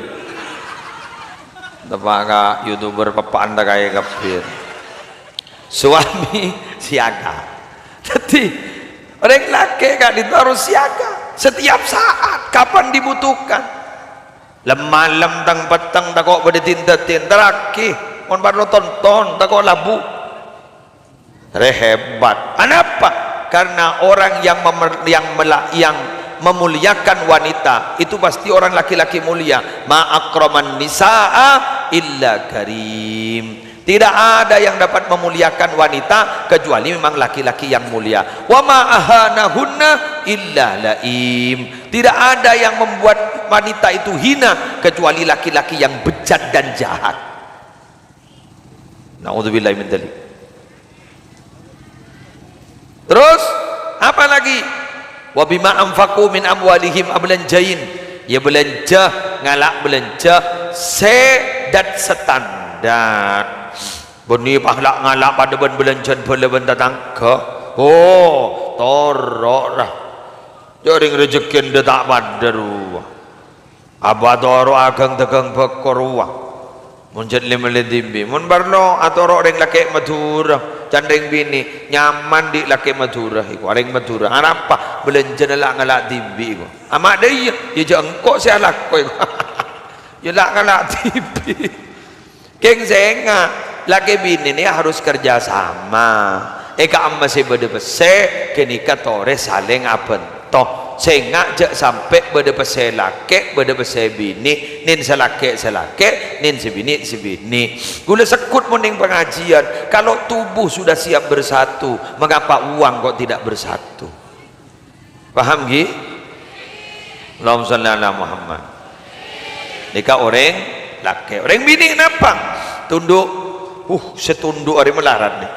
Teppa' ka YouTuber peppa'an ta' kaè kabbhi. Suami siaga. Dhâddhi, orèng lakè' ka'dinto harus siaga. Setiap saat, kapan dibutuhkan. Lem-malem teng-petteng tako' bâdâ din-dâdin, terraghi, mon parlo tonton, tako' labu. Rè hebat. Anapa? Karena orang yang memer-, yang mela-, yang memuliakan wanita, itu pasti orang laki-laki mulia. Ma akraman nisa'a illa karim. Tidak ada yang dapat memuliakan wanita kecuali memang laki-laki yang mulia. Wa ma ahanahunna illa laim. Tidak ada yang membuat wanita itu hina kecuali laki-laki yang bejat dan jahat. Naudzubillahi min dzalik. Terus, apa lagi? "Wa bima anfaqu min amwalihim", abâlânjhâi. Yâ bâlânjhâ, ngala' bâlânjhâ sè dat-standar. Bânnè pahla ngala' padâ bân bâlânjhâna bhâlâ bân tatangghâ. Oh, toro' ra. Jhâ' rèng rejhekkèna ta' padâ rowa. Apa atoro'a ghâng-dâghâng bhâko rowa. Mon jhât lè-mellè dhibi'. Mon parlo atoro' rèng lakè' Madhurâ, can rèng binè', nyaman dhi' lakè' Madhurâ iku, arèng Madhurâ. Arapa? Bâlânjhâna la ngala' dhibi' iku. Ama' dâ' iyâ, yâ jhâ' engko' sè alako iku. Yâ la ngala' dhibi'. Kèng sènga', lakè binè nè harus kerja sama. È ka'emma sè bâdâ pèssè, ghânèka torè salèng abhânto. Sènga' jhâ' sampè' bâdâ pèssè lakè', bâdâ pèssè binè', nèn sè lakè' sè lakè', nèn sè binè' sè binè'. Ghulâ segghut mon nèng pangajiân, kalau tubuh sudah siap bersatu, mengapa uang kok tidak bersatu? Paham, ghi? Allahumma shalli ala Muhammad. Nèka orèng lakè', orèng binè' napa? Tundhu', uh, sè tundhu' arè malarat nè.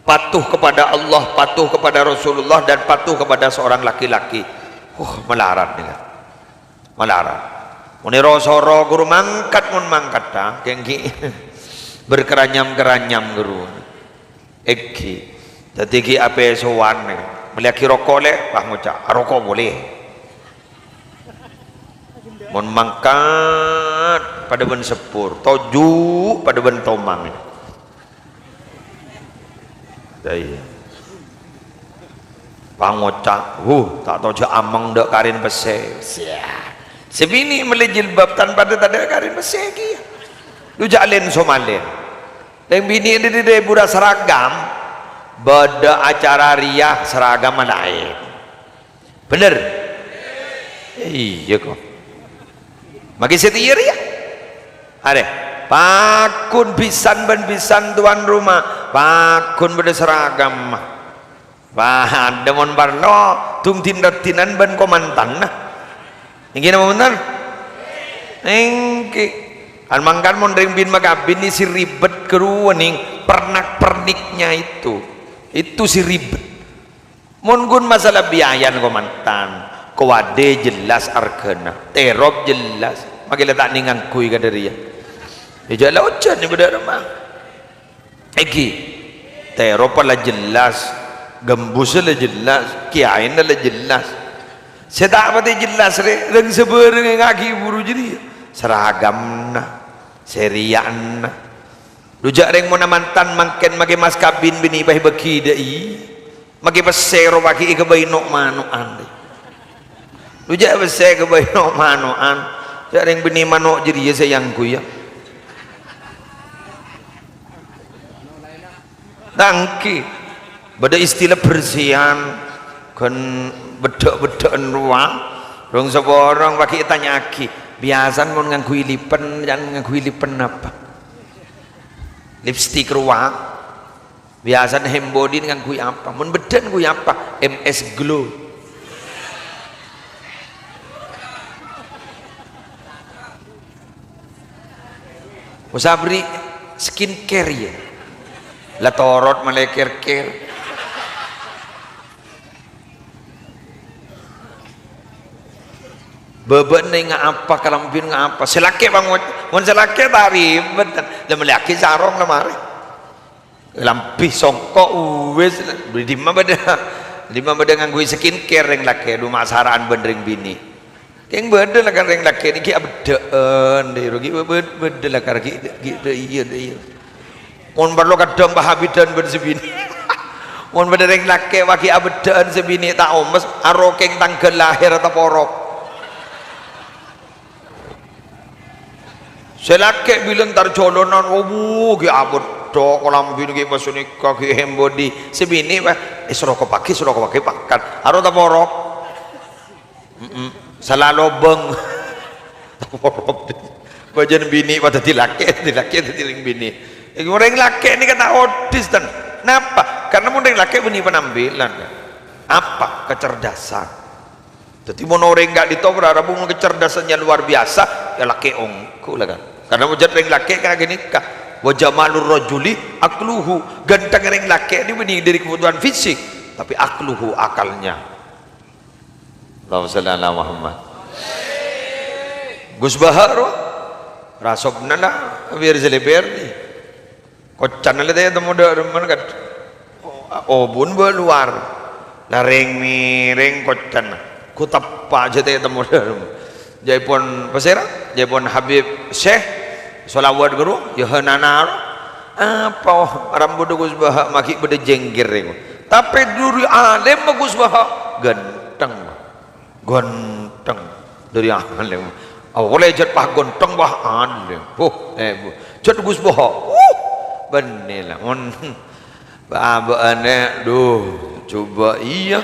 Patuh kepada Allah, patuh kepada Rasulullah, dan patuh kepada seorang laki-laki. Uh, malarat nèka. Malarat. Mon èro-soro ghuru mangkat, mon mangkat, ta, kèng ghi' berkeranyam-keranyam ghuru. Èngghi. Dhâddhi ghi' apèsowan, mellèyaghi roko', Lè', wah ngoca', "Aroko' polè." Mon mangkat padâ bân seppur, toju' padâ bân tomang. Iyâ, iyâ. Wah ngoca', "Wuh, ta' tao jhâ' ameng dâ' karèn pèssè." Siap. Sè binè' mellè jilbab tanpa tadâ' karèn pèssè kèya. Lu jhâ' lèn-somallèn. Rèng binè' dhi-, dhi-, dhi-, buru seragam, bâdâ acara rèya seragamma laèn. Bhender? Iyâ, kok. Maghi sè tèya rèya. Arè, pagghun bhisan bân bhisan tuan rumah, pagghun bâdâ seragamma. Padâ mon parlo, dung-ding-raddhinan bân komantanna. Èngghi napa bhunten? Èngghi. Kan mangkana mon rèng binè' makabin nè sè ribet ghâruwa nèng pernak-perniknya itu. Itu sè ribet. Mon ghun masalah biayan komantan, kowadè jelas arghâna, terop jelas, maghi la ta' nèng ngangghuy kadhâ rèya. Iyâ jhâ' la ojhân nè bâdâ rèma. Èngghi, teropa la jelas, ghembhussa la jelas, kèyaèna la jelas. Sè ta' patè jelas rè, rèng sabhârâng èngaghi buru jârèya. Seragamna, sèrèyanna. Dhu jhâ' rèng monna mantan mangkèn maghi mas kabin binè' pas èbâghi dâ' iyâ. Maghi pèssè rowa ghi' èghâbây no'-mano'an. Dhu jhâ' pèssè èghâbây no'-mano'an. Jhâ' rèng binè' mano' jârèya sè èangghuy, yâ. Ta' èngghi. Bâdâ istilah bersihan, ghân beddhâ'-beddhâ'ân rowa. Rong saporong paghi' ètanya'aghi, "Biyasana mon ngangghuy lipen, can ngangghuy lipen napa?" Lipstik rowa. Biyasana hand body ngangghuy apa? Mon beddhâ' ngangghuy apa? M S Glow. Usah bâri' skincare, yâ. La torot malè care-care. Bâbâ'na ngapa, kalambhina ngapa. Sè lakè' bângon, mon sè lakè' ta' ribet. La mellèyaghi sarong la marè. Kalambhi songko' uwis, dimma bâdâ, dimma bâdâ ngangghuy skincare rèng lakè', dhu masara'an bân rèng binè'. Kèng bâdâ la kan rèng lakè' nèkè abeddhâ'ân, dhi, rogi bâ-, bâ-, bâdâ la kan ghi', ghi', dâ' iyâ, dâ' iyâ. Mon parlo kaddhâng pahabiddhân bân sè binè'. Mon bâdâ rèng lakè' paghi' abeddhâ'ân sè binè' ta' omes, arokèng tangghâl lahèr taporok. Sè lakè' bilâ entar jhâlânan, obu, ghi' abeddhâ', kalambhina ghi' pas nèka, ghi' hand body. Sè binè', wah, èsrokopaghi, srokopaghi pangkat. Aro taporok. Mm-mm. Sala lobâng. Taporok. Bâjâna binè' padâ dhâddhi lakè', dhâddhi lakè', dhâddhi rèng binè'. Rèng lakè' nèka ta' odis, ten. Napa? Karena mon rèng lakè' bânnè panampilan. Apa? Kecerdasan. Dhâddhi, mon orèng ka'dinto' bârâ' rabu kecerdasannya luar biasa, yâ lakè' ongghu la kan. Karena wajât rèng lakè' kan ghânèka, "Wa jamalur rajuli aqluhu." Ganteng rèng lakè' nè bânnè dâri kebutuhan fisik, tapi aqluhu, akalnya. Allahumma shalli ala Muhammad. Gus Baha' rowa, rasobna la, biar sè lèbèr nè. Kocanna la tè' temmo dâ' remma kad. Obun bâ' lowar. La rèng-mèrèng kocanna. Ku teppa' jhâ' tè' temmo dâ' remma. Jhâ'èpon pasèra? Jhâ'èpon Habib Syekh. Sholawat ghâru. Yâ hanana ro. Apa rambut Gus Baha' maghi bâdâ jengger rèng. Tapè dâri alim Gus Baha'. Ganteng. Ganteng. Dâri alim. Awalè jhât pas ganteng, pas alim. Huh, eh, bu-, jhât Gus Baha'. Huh, bânnè la. Mon bâ-, bâ'na, dhu, coba iyâ.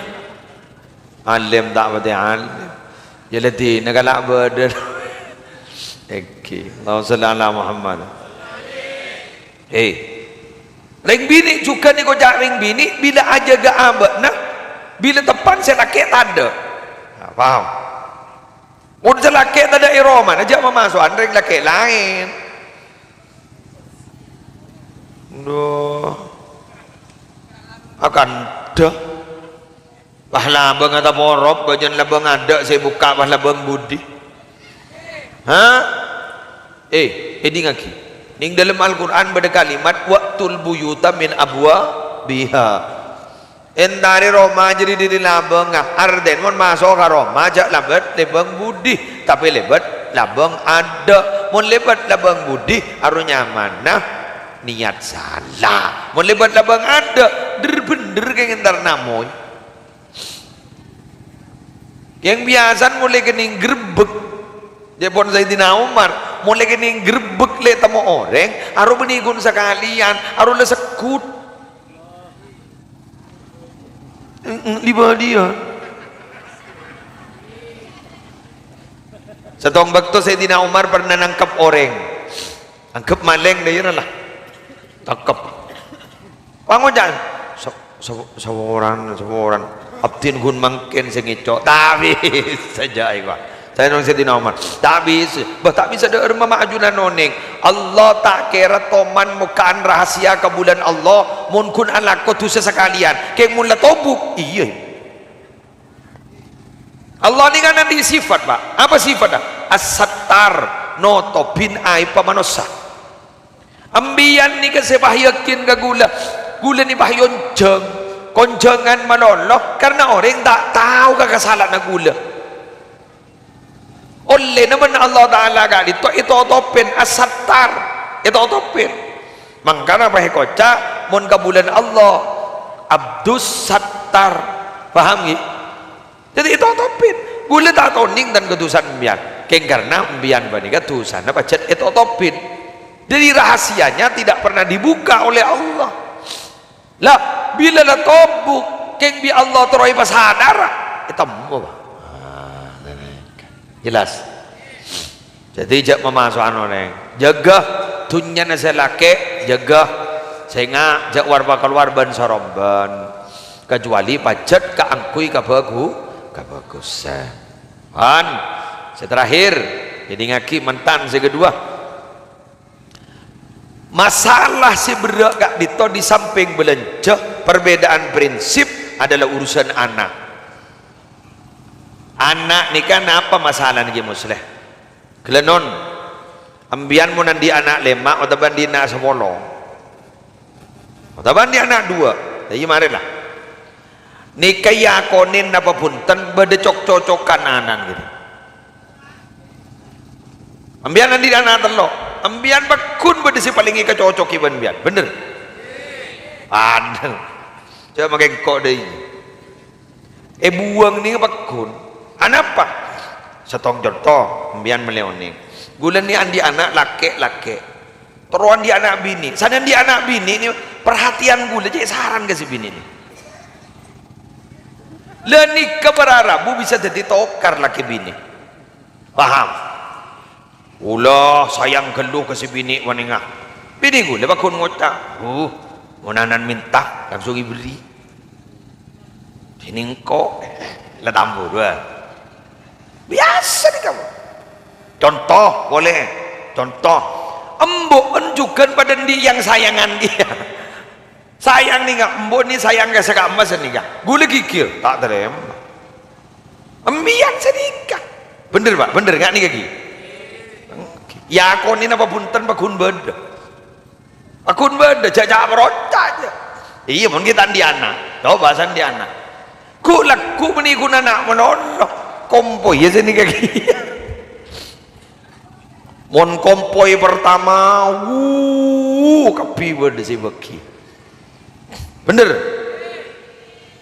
Alim ta' patè alim. Yâ la dina kala' bâdâ. Èngghi. Allahumma shalli ala Muhammad. He. Rèng binè' jhughân nèko ca' rèng binè', bilâ ajâgâ abâ'na, bilâ teppan sè lakè' tadâ'. Nah, paham? Mon sè lakè' tadâ' è romana, jhâ' mamaso'an rèng lakè' laèn. Duh. Akantha. Pas labâng ataporop, bâjân labâng adâ' sè bukka' pas labâng budi. Ha? Eh, èdingngaghi. Neng dâlem Al-Qur'an bâdâ kalimat, "Wa'tul buyuta min abwabiha." Èntarè roma jârèya dâri labângnga. Artèna mon maso' ka roma, jhâ' lèbât labâng budi, tapè lèbât labâng adâ'. Mon lèbât labâng budi, aro nyamana niyat sala. Mon lèbât labâng adâ', dher-bhendher kèng èntar namoy. Kèng biyasana molaè kennèng grebbek. Ca'èpon Sayyidina Umar, molaè kennèng grebbek lè' temmo orèng, aro bânnè ghun sakalèyan, aro la segghut. Eng-, eng-, li bâdiyân. Sèttong bâkto Sayyidina Umar pernah nangkep orèng. Angghep malèng dâ' iyâ la. Tangkep. Pangoca', "Sa-, sa-, saporana, saporana. Abdhina ghun mangkèn sè ngèco'." Ta' bisa jâ' èkowa. Saènong Sayyidina Umar. Ta' bisa. Bâh, ta' bisa dâ'âr mama ajunan onèng. Allah ta' kèra toman mokka'an rahasia kabulâna Allah, mon ghun alako dhusa sakalèyan. Kèng mon la tobuk, iyâ. Allah nèka andi' sifat, Pak. Apa sifatnya? As-Sattar, notobhi aèbbhâ manossa. Ambiyân nèka sè pas yakin ka ghulâ. Ghulâ nèka pas èonjhâng. Konjhângan malolo, karna orèng ta' tao ka kasala'anna ghulâ. Ollèna bân Allah Ta'ala ka'dinto ètotobhi, As-Sattar, ètotobhi. Mangkana pas èkoca', mon kabulâna Allah, Abdus Sattar. Paham, ghi? Dhâddhi ètotobhi. Ghulâ ta' tonèng dân ka dhusana empèyan. Kèng karna empèyan panèka dhusana pajhât ètotobhi. Jadi rahasianya tidak pernah dibuka oleh Allah. Lah, bilâ la tobuk, kèng bi' Allah terro èpasadhârâ, ètemmo, Pak. Ah, ghânèka. Jelas? Dhâddhi jhâ' mamaso'an orèng. Jâgâ dhunnyana sè lakè', jâgâ. Sènga' jhâ' war-pakalowar bân-sarombân. Kacuali pajhât kaangghuy kabhâghu-, kabhâghusân. Bân, sè terakhir, èdingngaghi mantan sè kedua. Masalah sè berrâ' ka'dinto di samping bâlânjhâ, perbedaan prinsip adalah urusan ana'. Ana' nèka napa masalana, Kè Musleh? Ghellâ' non, empèyan mon andi' ana' lèma' otabâ andi' ana' sapolo, otabâ andi' ana' duwâ', iyâ marè la. Nèka èakonè napa bhunten bâdâ cok-cocokan ana'na ghâ'. Empèyan andi' ana' tello', empèyan pagghun bâdâ sè palèng èkacocoghi bân empèyan, bhender? Bhender. Jhâ' makè engko' dâi. Èbuwâng nèka pagghun. Anapa? Sèttong conto, empèyan mèlè onèng. Ghulâ nèka andi' ana' lakè'-lakè'. Terro andi' ana' binè'. Sanè andi' ana' binè' nèka parhatèyan ghulâ cè' saran ka sè binè' nèka. La nèka para rabu bisa dhâddhi tokar lakè binè. Paham? Ghulâ sayang ghâllu ka sè binè' panèka. Binè ghulâ pagghun ngoca', "Uh, mon ana'na mènta, langsung èberri'." Dinèng ko', la tambhâ rowa. Biyasa nèka. Conto, polè. Conto. Embu'en jhughân padâ andi' yang sayangan kèya. Sayang nèka, embu' nèka sayang ka sè ka'emma sanèka. Ghulâ ghighir, ta' tarèma. Empèyan sanèka. Bhender, Pak? Bhender, nga' nèka ghi? Èakonè napa bhunten pagghun bâdâ. Pagghun bâdâ, jhâ' ca'-paroca' jhâ'. Iyâ, mon ghi' ta' andi' ana'. Coba sè andi' ana'. Ghu' lagghu' bânnè ghun ana' malolo. Kompoy yâ sanèka ghi. Mon kompoy pertama, wuh, kabbhi bâdâ sè bâghi. Bhender?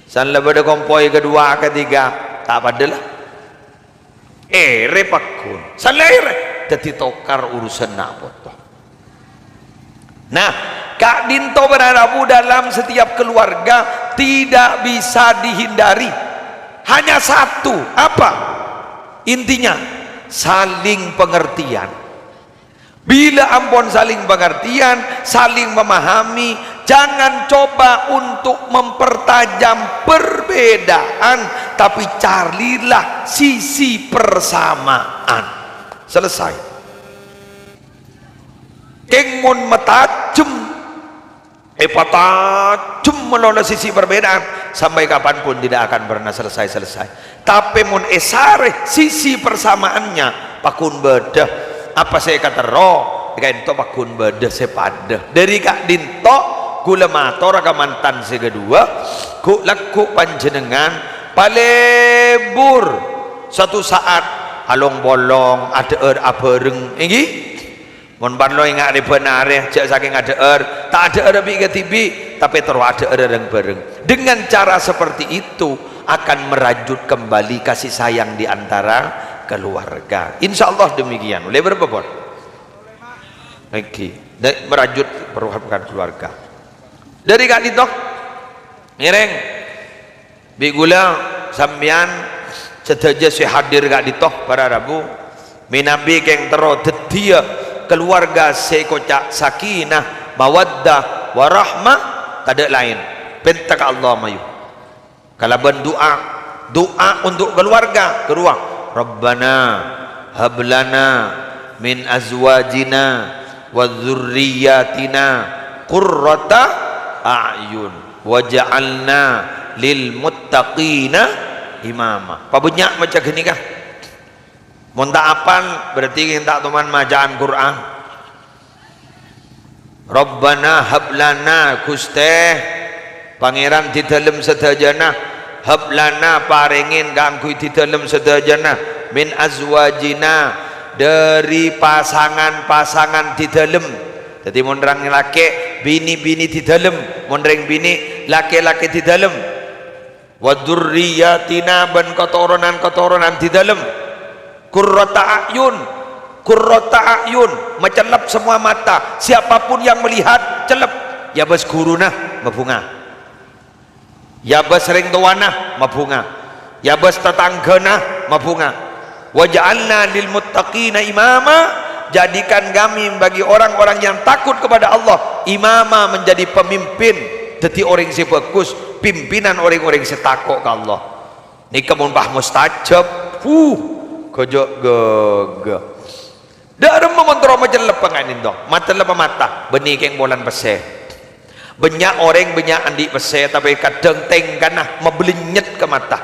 San la bâdâ kompoy kedua, ketiga, ta' padâ la. Èrè pagghun. San la èrè, dhâddhi tokar urusan na' poto. Nah, ka'dinto para rabu dalam setiap keluarga tidak bisa dihindari. Hanya satu, apa? Intinya, saling pengertian. Bila ampon saling pengertian, saling memahami, jangan coba untuk mempertajam perbedaan, tapi carilah sisi persamaan. Selesai. Kèng mon matajem, èpatajem malolo sisi perbedaan, sampai kapanpun tidak akan pernah selesai-selesai. Tapè mon èsarè sisi persamaannya, pagghun bâdâ. Apa sè èkaterro? Ka'dinto pagghun bâdâ sè padâ. Dâri ka'dinto, ghulâ mator ka mantan sè kaduwâ, ghu'-lagghu' panjhennengngan palebur. Satu saat, along-polong, adhâ'âr abhâreng, èngghi? Mon parlo ènga' rèbhân arè, jhâ' sakèng adhâ'âr, ta' adhâ'âr bi' kadhibi', tapè terro adhâ'âr reng-bhâreng. Dengan cara seperti itu akan merajut kembali kasih sayang di antara keluarga. Insya Allah demikian. Ollè bârâmpa pon? Lagi. Da-, merajut perhubungan keluarga. Dâri ka'dinto, ngèrèng. Bi' ghulâ sampèyan sadhâjâ sè hadir ka'dinto para rabu, mènabi kèng terro dhâddhiyâ kaluwarga sè èkoca' sakinah, mawaddah, warahmah, tadâ' laèn, pènta ka Allah mayu. Kalabân du'a, du'a untuk keluarga, karowa, "Rabbana hab lana min azwajina wa dzurriyyatina qurrata a'yun." "Waj'alna lil muttaqina imama." Pabânnya' maca ghânèka. Mon ta' apal, berarti ta' toman maca'an Qur'an. "Rabbana hab lana," Ghustè, Pangèran di dâlem sadhâjâna, "hab lana," parèngè kaangghuy di dâlem sadhâjâna, "min azwajina," dâri pasangan-pasangan di dâlem. Dhâddhi, mon rèng lakè', binè-binè di dâlem. Mon rèng binè', lakè-lakè di dâlem. "Wa dzurriyyatina," bân katoronan-katoronan di dâlem. "Qurrata a'yun," qurrata a'yun, macellep semua mata. Siapapun yang melihat, cellep. Yâ bâs ghuruna, mabhunga. Yâ bâs rèng towana, mabhunga. Yâ bâs tatangghâna, mabhunga. "Waj'alna lil muttaqina imama," jadikan kami bagi orang-orang yang takut kepada Allah, imama, menjadi pemimpin, dhâddhi orèng sè bhâghus, pimpinan orèng-orèng sè tako' ka Allah. Nèka mon pas mustajab, huh, ghâjâ' ghâghâ. Dâ' remma mon terro macellep ka'dinto, macellep mata, bânnè kèng polana pèssè. Bânnya' orèng bânnya' andi' pèssè, tapè kadhâng tèngkana mablennyet ka mata.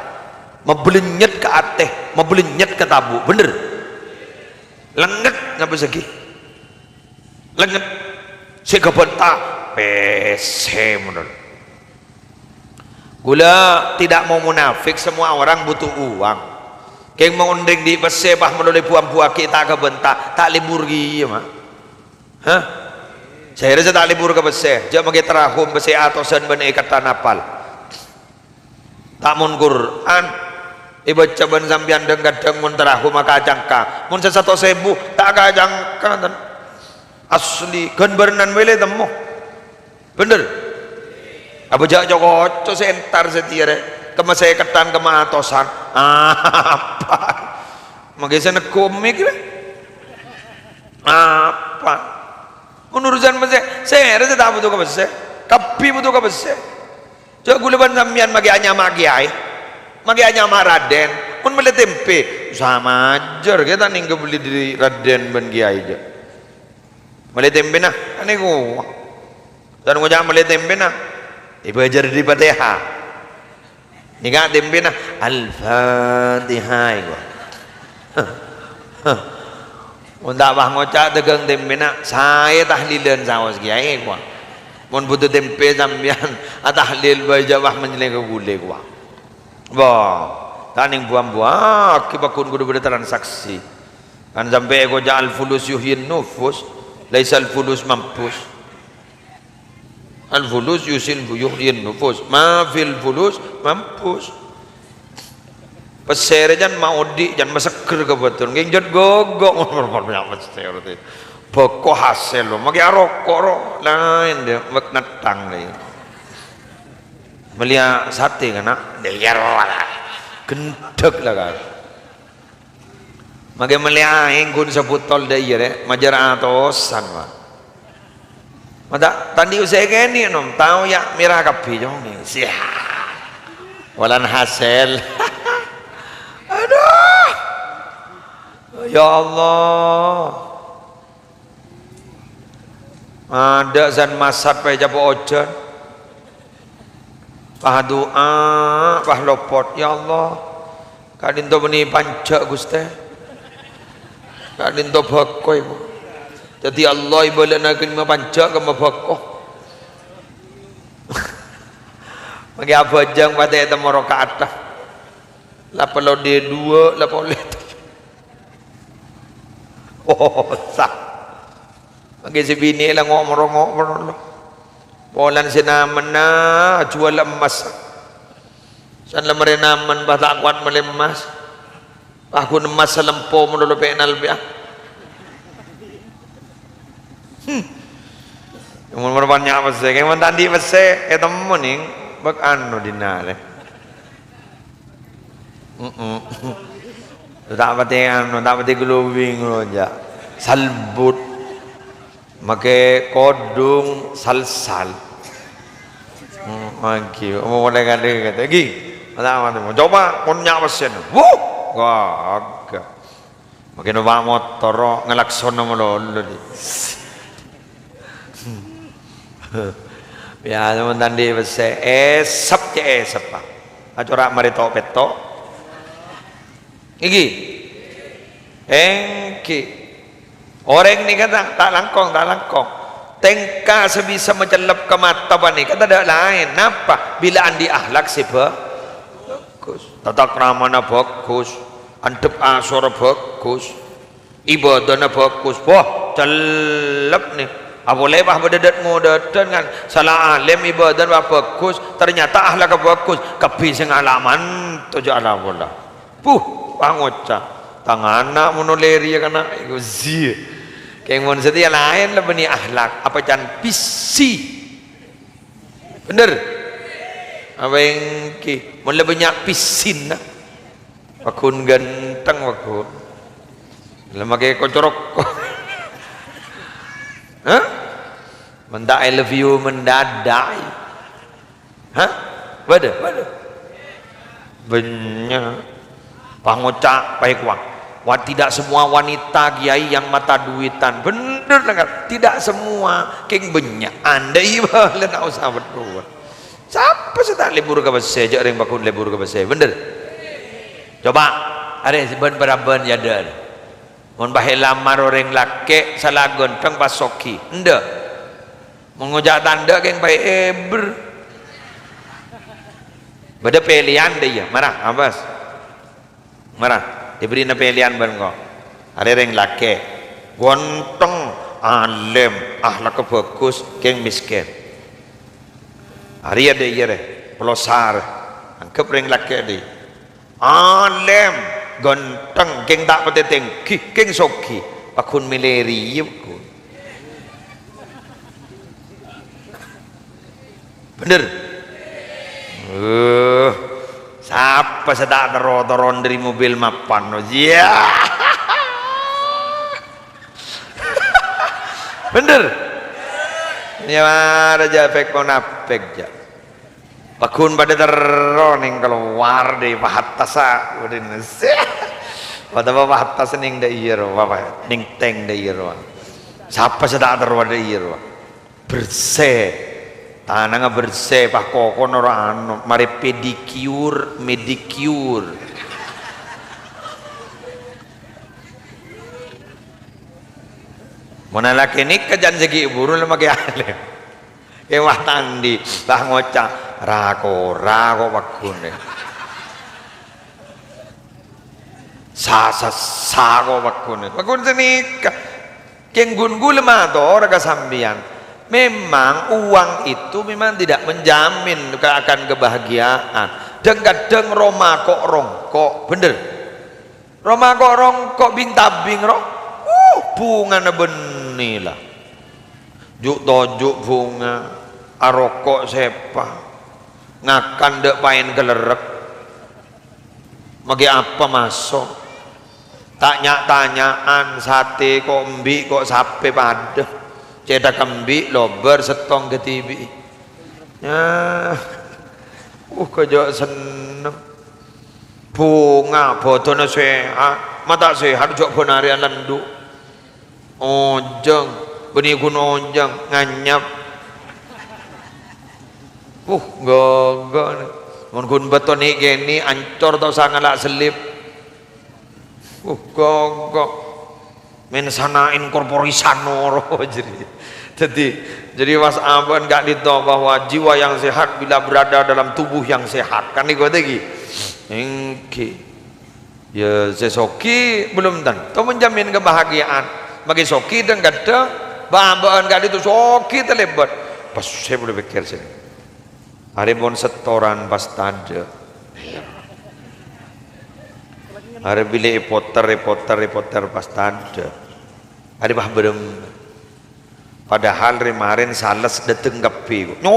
Mablennyet ka atè, mablennyet ka tabu', bhender? Lènget napa sè ghi? Lènget. Sè kabânta pèssè, mon. Ghulâ tidak mau munafik, semua orang butuh uang. Kèng mon rèng andi' pèssè, pas malolo èbu-ambuwâghi ta' kabânta, ta' lebur kèya, ma'. Hah? Sèrè sè ta' lebur ka pèssè, jhâ' makè tarahum pèssè atosan bân èkattan apal. Ta' mon Qur'an èbâca bân sampèyan dhâng-kadhâng mon tarahum akacangka. Mon sè satos èbu, ta' akacangka, ten. Asli, ghân bârnana mèlè temmo. Bhender? Apa jhâ' co-koco sè entar satèya rè? Kemma sèkettan, kemma atosan. Apa? Mangkè sè neggu' mik, lè? Apa? Mon urusan pèssè, sèrè sè ta' buto ka pèssè. Kabbhi buto ka pèssè. Jhâ' ghulâ bân sampèyan makè anyama kèyaè. Makè anyama Raden. Mon mellè tèmpè, sama ajâr, kèya ta' nèng kabelli dâri Raden bân kèyaè, jhâ'. Mellè tèmpèna, anèko. Tan ngoca' mellè tèmpèna, èbâjâr dâri Fatèha. Nèka tèmpèna, Al-Fatihah, èko. Mon ta' pas ngoca' dâgâng tèmpèna, saè tahlilan saos kèyaè, èko. Mon buto tèmpè sampèyan, atahlil bhâi jhâ' pas manyèlèng ka ghulâ, èko. Wah, ta' nèng buwâng-buwâghi paggun kodhu bâdâ transaksi. Kan sampè' èkoca' al-fulus yuhyin nufus, laisal fulus mampus. Al-fulus yusil yuhyin nufus, ma fil fulus mampus. Pèssè rè jân maodi', jân masegger ka bâdân. Ngghi jhât ghâghâ, pèssè rè. Bhâko hasèl, lo. Makè aroko', ro. Laèn, dâ', mèk nèttang, dâ'. Mellèya satè, kana'? Dâ' iyâ, ro. Gendhek la, Ka'. Make mellè aèng ghun sabotol dâ' iyâ, rè', majâr atosan, Pak. Mata tandhi' usè kènè', nom. Tao yâ mèra kabbhi, Cong. Siah. Wulan hasèl. Aduh. Ya Allah. Adâ' san masat pajâ po' ojhân. Pas du'a, pas lopot, "Ya Allah, ka'dinto bânnè panjhâ', Ghustè. Ka'dinto bhâko, Bu." Dhâddhi Allah èbâlâna kèng ma panjhâ' kemma bhâko. Mangkè abhâjâng patè ètemmo roka'atta. La polo dhi duwâ', la polè. Oh, sa. Mangkè sè binè' la ngo'-, moro-ngo' moro lo. Polana sè namen ajhuwâl emmas. San la marè namen pas ta' kowat mellè emmas. Pas ghun emmas salempo malolo pènal pèya. Hmm. Mon mara bânnya' pèssè, kèng mon ta' andi' pèssè, ètemmo nèng bâk anu dinarè. Mm-mm. Ta' patè anu, ta' patè glowing lo, jâ'. Salbut. Makè kodhung salsal. Hmm, manggi, omong oleh kali kata, "Gi, mata-mata, coba mon nya' pèssèna." Wuh, gaga. Makè numpak motor, ngalaksona malolo, di. Ya, mon ta' andi' pèssè, èsep cè' èsep, Pak. Acora' marè to'-petto'. Ènggi. Ènggi. Orèng nèka ta', ta' langkong, ta' langkong. Tèngka sè bisa macellep ka mata panèka tadâ' laèn. Napa? Bilâ andi' akhlak sè bhâ-, bhâghus. Tata kramana bhâghus. Andhâp asora bhâghus. Ibâdâna bhâghus. Wah, cellep nè. Apolè pas bâdâ dât-ngodâdân kan. Sala alèm ibâdâna pas bhâghus. Ternyata akhlakka bhâghus. Kabbhi sè ngala' manto jâ' ala pola. Puh, pangoca', "Tang ana' mono lèrèya kana', iku zi." Kèng mon satèya laèn la bânnè akhlak, apa can pèssè. Bhender? Apa ènggi? Mon la bânnya' pèssèna. Paggun ganteng, paggun. La makè kocorok. Hah? Mon ta' I love you mendadak. Hah? Bâdâ? Bâdâ. Bânnya'. Pangoca' paèkowa. Wah, tidak semua wanita, Kiai, yang mata duitan. Bhender, nangka. Tidak semua. Kèng bânnya'. Andai bâlâ ta' osa bhender. Sapa sè ta' lebur ka pèssè? Jâ' rèng paggun lebur ka pèssè. Bhender? Coba. Arè, bân-parabân yâ, dâ'. Mon pas èlamar orèng lakè', sala ganteng pas soghi. Endâ'. Mon ngoca' tandhâ kèng paè èbher. Bâdâ pèlèyan dâ' iyâ, mara, abâs. Mara, èbherri'na pèlèyan bân engko'. Arè rèng lakè', ganteng, alèm, akhlakka bhâghus, kèng mèskèn. Arèya dâ' iyâ rè, pelosar. Angghep rèng lakè' dâ' iyâ. Alèm, ganteng, kèng ta' patè tèngghi, kèng soghi. Paggun mèlè rèya, paggun. Bhender? Eh, sapa sè ta' terro toron dâri mobil mapan, no? Iyâ. Bhender? Iyâ, mara jâ' pèk monapèk, jâ'. Paggun padâ terro nèng kalowar dâri pahattassa, bâdâna. Otabâ pahattas nèng dâ' iyâ rowa, Pak. Nèng tèng dâ' iyâ rowa. Sapa sè ta' terro dâ' iyâ rowa? Bersè. Tanangnga bersè, pas kokona ora anu, marè pedicure, medicure. Mon alakè nèka jhân sè ghi' buru la makè alèm. Kèwah ta' andi', pas ngoca', "Ra-kora ko' paggun, eh. Sa-, sa-, sa ko' paggun, eh." Paggun sè nèka. Kèng ghun ghulâ mator ka sampèyan. Memang uang itu memang tidak menjamin ke-, akan kebahagiaan. Dhâng-kadhâng roma ko'-rongko', bhender? Roma ko'-rongko' bing-tabing, ro. Uh, bhungana bânnè, la. Ju'-toju' bhunga, aroko' sèpa, ngakan dâ' paèn galerrek. Maghi apa maso'? Ta' nya'-tanya'an, satè ko' embi' ko' sapè padâ. Cèthak embi' lobâr, sèttong kadhibi'. Yâ, uh, kajâ' senneng. Bhunga, bhâdhânna sehat. Ma' ta' sehat, jhâ' bân arèya lèndhu. Onjhâng, bânnè ghun onjhâng, nganyap. Uh, ghâghâ. Mon ghun bâto nè'-kènè', ancor ta' osa ngala' sellèp. Uh, ghâghâ. Mèn sana'èn korporisan noro jârèya. Dhâddhi, jârèya pas abâ'na ka'dinto bahwa jiwa yang sehat bila berada dalam tubuh yang sehat. Kan nèko tèghi? Èngghi. Yâ, sè soghi belum tentu menjamin kebahagiaan. Maghi soghi dhâng-kadhâng, bâ'-abâ'ân ka'dinto soghi talèbât. Pas sè polè pèkkèr sè. Arè mon setoran pas tadâ'. Arè bilâ èpoter, èpoter, èpoter pas tadâ'. Arè pas bârâmma. Padahal rè-marèn sales dâteng kabbhi. Nyo,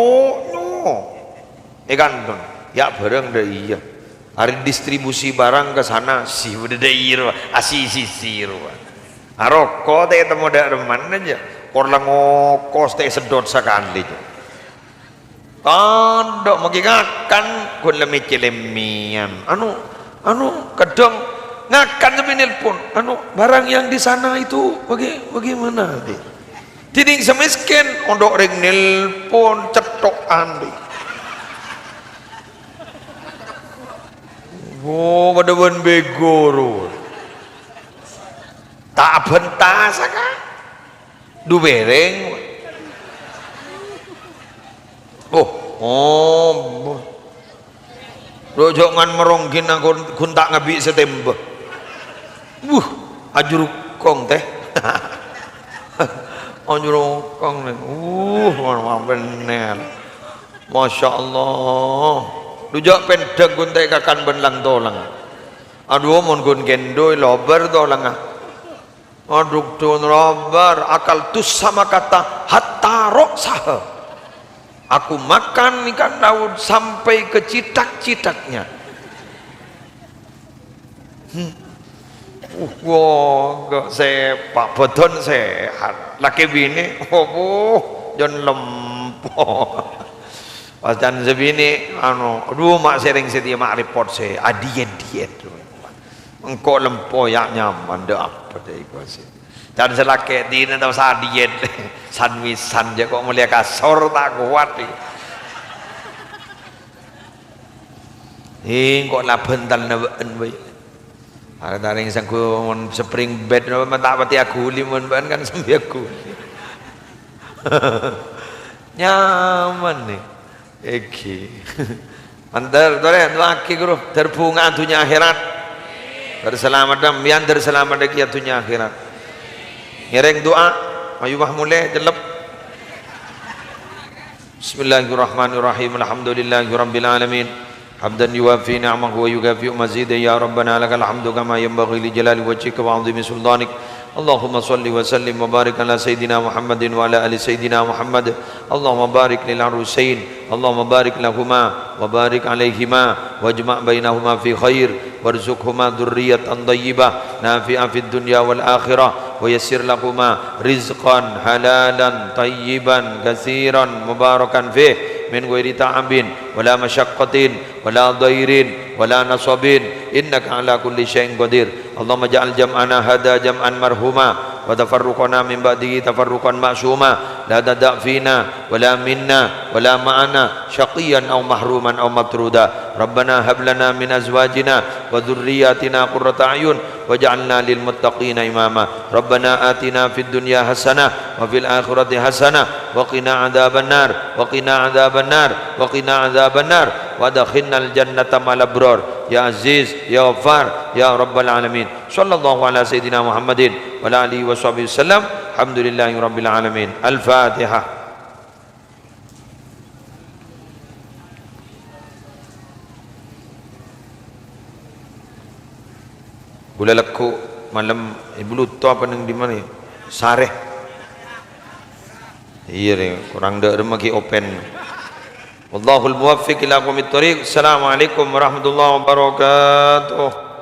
nyo. È kanton, yâ' bhârâng dâ' iyâ. Arè distribusi barang ka sana, sè bâdâ dâ' iyâ rowa, asisi-sisi rowa. Aroko ta' ètemmo dâ' remman jâ, kor la ngokos ta' èseddhot sakalè jâ. Tandhâ maghi ngakan, ghun la mècè lemmèyan. Anu, anu, kadhâng ngakan sampè' nelpon. Anu, barang yang di sana itu baga-, bagaimana, Dik? Dhinèng sè mèskèn, ondhuk rèng nelpon, cetto'an, Dik. Wo, padâ bân bego, ro. Ta' abhântas, ka? Du bèrèng. Oh, oh. Ro jhâ' ngan merongghina ghun, ghun ta' ngabi' sè tèmbâ. Wuh, ajrukong, tè. Ajrukong, nè. Uh, mantap bhender. Masya Allah. Du jhâ' pendhâk ghun ta' èkakan bân lang-tolang. Adhu, mon ghun kèndhu, lobâr tolangnga. Adhu, dhun lobâr, akaltus samakata hatta ra'saha. Aku makan ikan laut sampai ke citak-citaknya. Hmm. Uh, wo, ghi' sehat, bhâdhân sehat. Lakè binè, oh, jân lempo. Pas can sè binè, anu, adhu, ma' sèrèng satèya ma' repot sè, adiet-diet. Engko' lempo yâ nyaman, dâ' apa dâ' iko sè. Can sè lakè dinah tao sadiet. San-wisan jâ' ko' molèya kasor ta' kowat, iko. Ih, engko' la bhântalna bâ'ân bhâi. Arè tarèng sengko' mon spring bed napa ta' patè aghuli mon bâ'ân kan sambi aghuli. Nyaman, nè. Èngghi. Mandhâr, torè, du'aaghi, ghuru. Dhâr bhunga dhunnya akhèrat. Dhâr salamet, sampèyan dhâr salamet èngghi dhunnya akhèrat. Ngèrèng du'a, ayu, wah, molè, cellep. Bismillahirrahmanirrahim. Alhamdulillahirabbil alamin. Hamdan yuwafi ni'amahu wa yukafi'u mazidah. Ya Rabbana, lakal hamdu kama yanbaghi li jalali wajhika wa 'azimi sultanik. Allahumma shalli wa sallim wa barik ala Sayyidina Muhammadin wa ala ali Sayyidina Muhammad. Allahumma barik lil arusain. Allahumma barik lahuma wa barik alaihima wajma' bainahuma fi khair warzuqhuma dzurriyyatan thayyibah nafi'ah fid dunya wal akhirah wa yassir lahuma rizqan halalan thayyiban katsiran mubarakan fih min ghairi ta'abin wala masyaqqatin wala dhairin wala nasabin, innaka ala kulli syai'in qadir. Allahumma ja'al jam'ana hadza jam'an marhuma, wa tafarruqana min ba'dihi tafarruqan ma'suma, la tadda' fina, wala minna, wala ma'ana, syaqiyyan aw mahruman aw matruda. Rabbana hab lana min azwajina wa dzurriyyatina qurrata a'yun, waj'alna lil muttaqina imama. Rabbana atina fid dunya hasanah, wa fil akhirati hasanah, wa qina adzabannar, wa qina adzabannar, wa qina adzabannar, wa adkhilnal jannata ma'al abrar. Ya Aziz, Ya Ghaffar, Ya Rabbal Alamin. Sallallahu ala Sayyidina Muhammadin wa ala alihi wa sahbihi wasallam. Alhamdulillahi Rabbil Alamin. Al-Fatihah. Bulâ lagghu' malem, è Bluto apa neng dimma, yâ? Sarè. Iyâ, rè, korang dâ' remma ghi' open. Wallahul muwaffiq ila aqwamit thoriq. Assalamualaikum warahmatullahi wabarakatuh.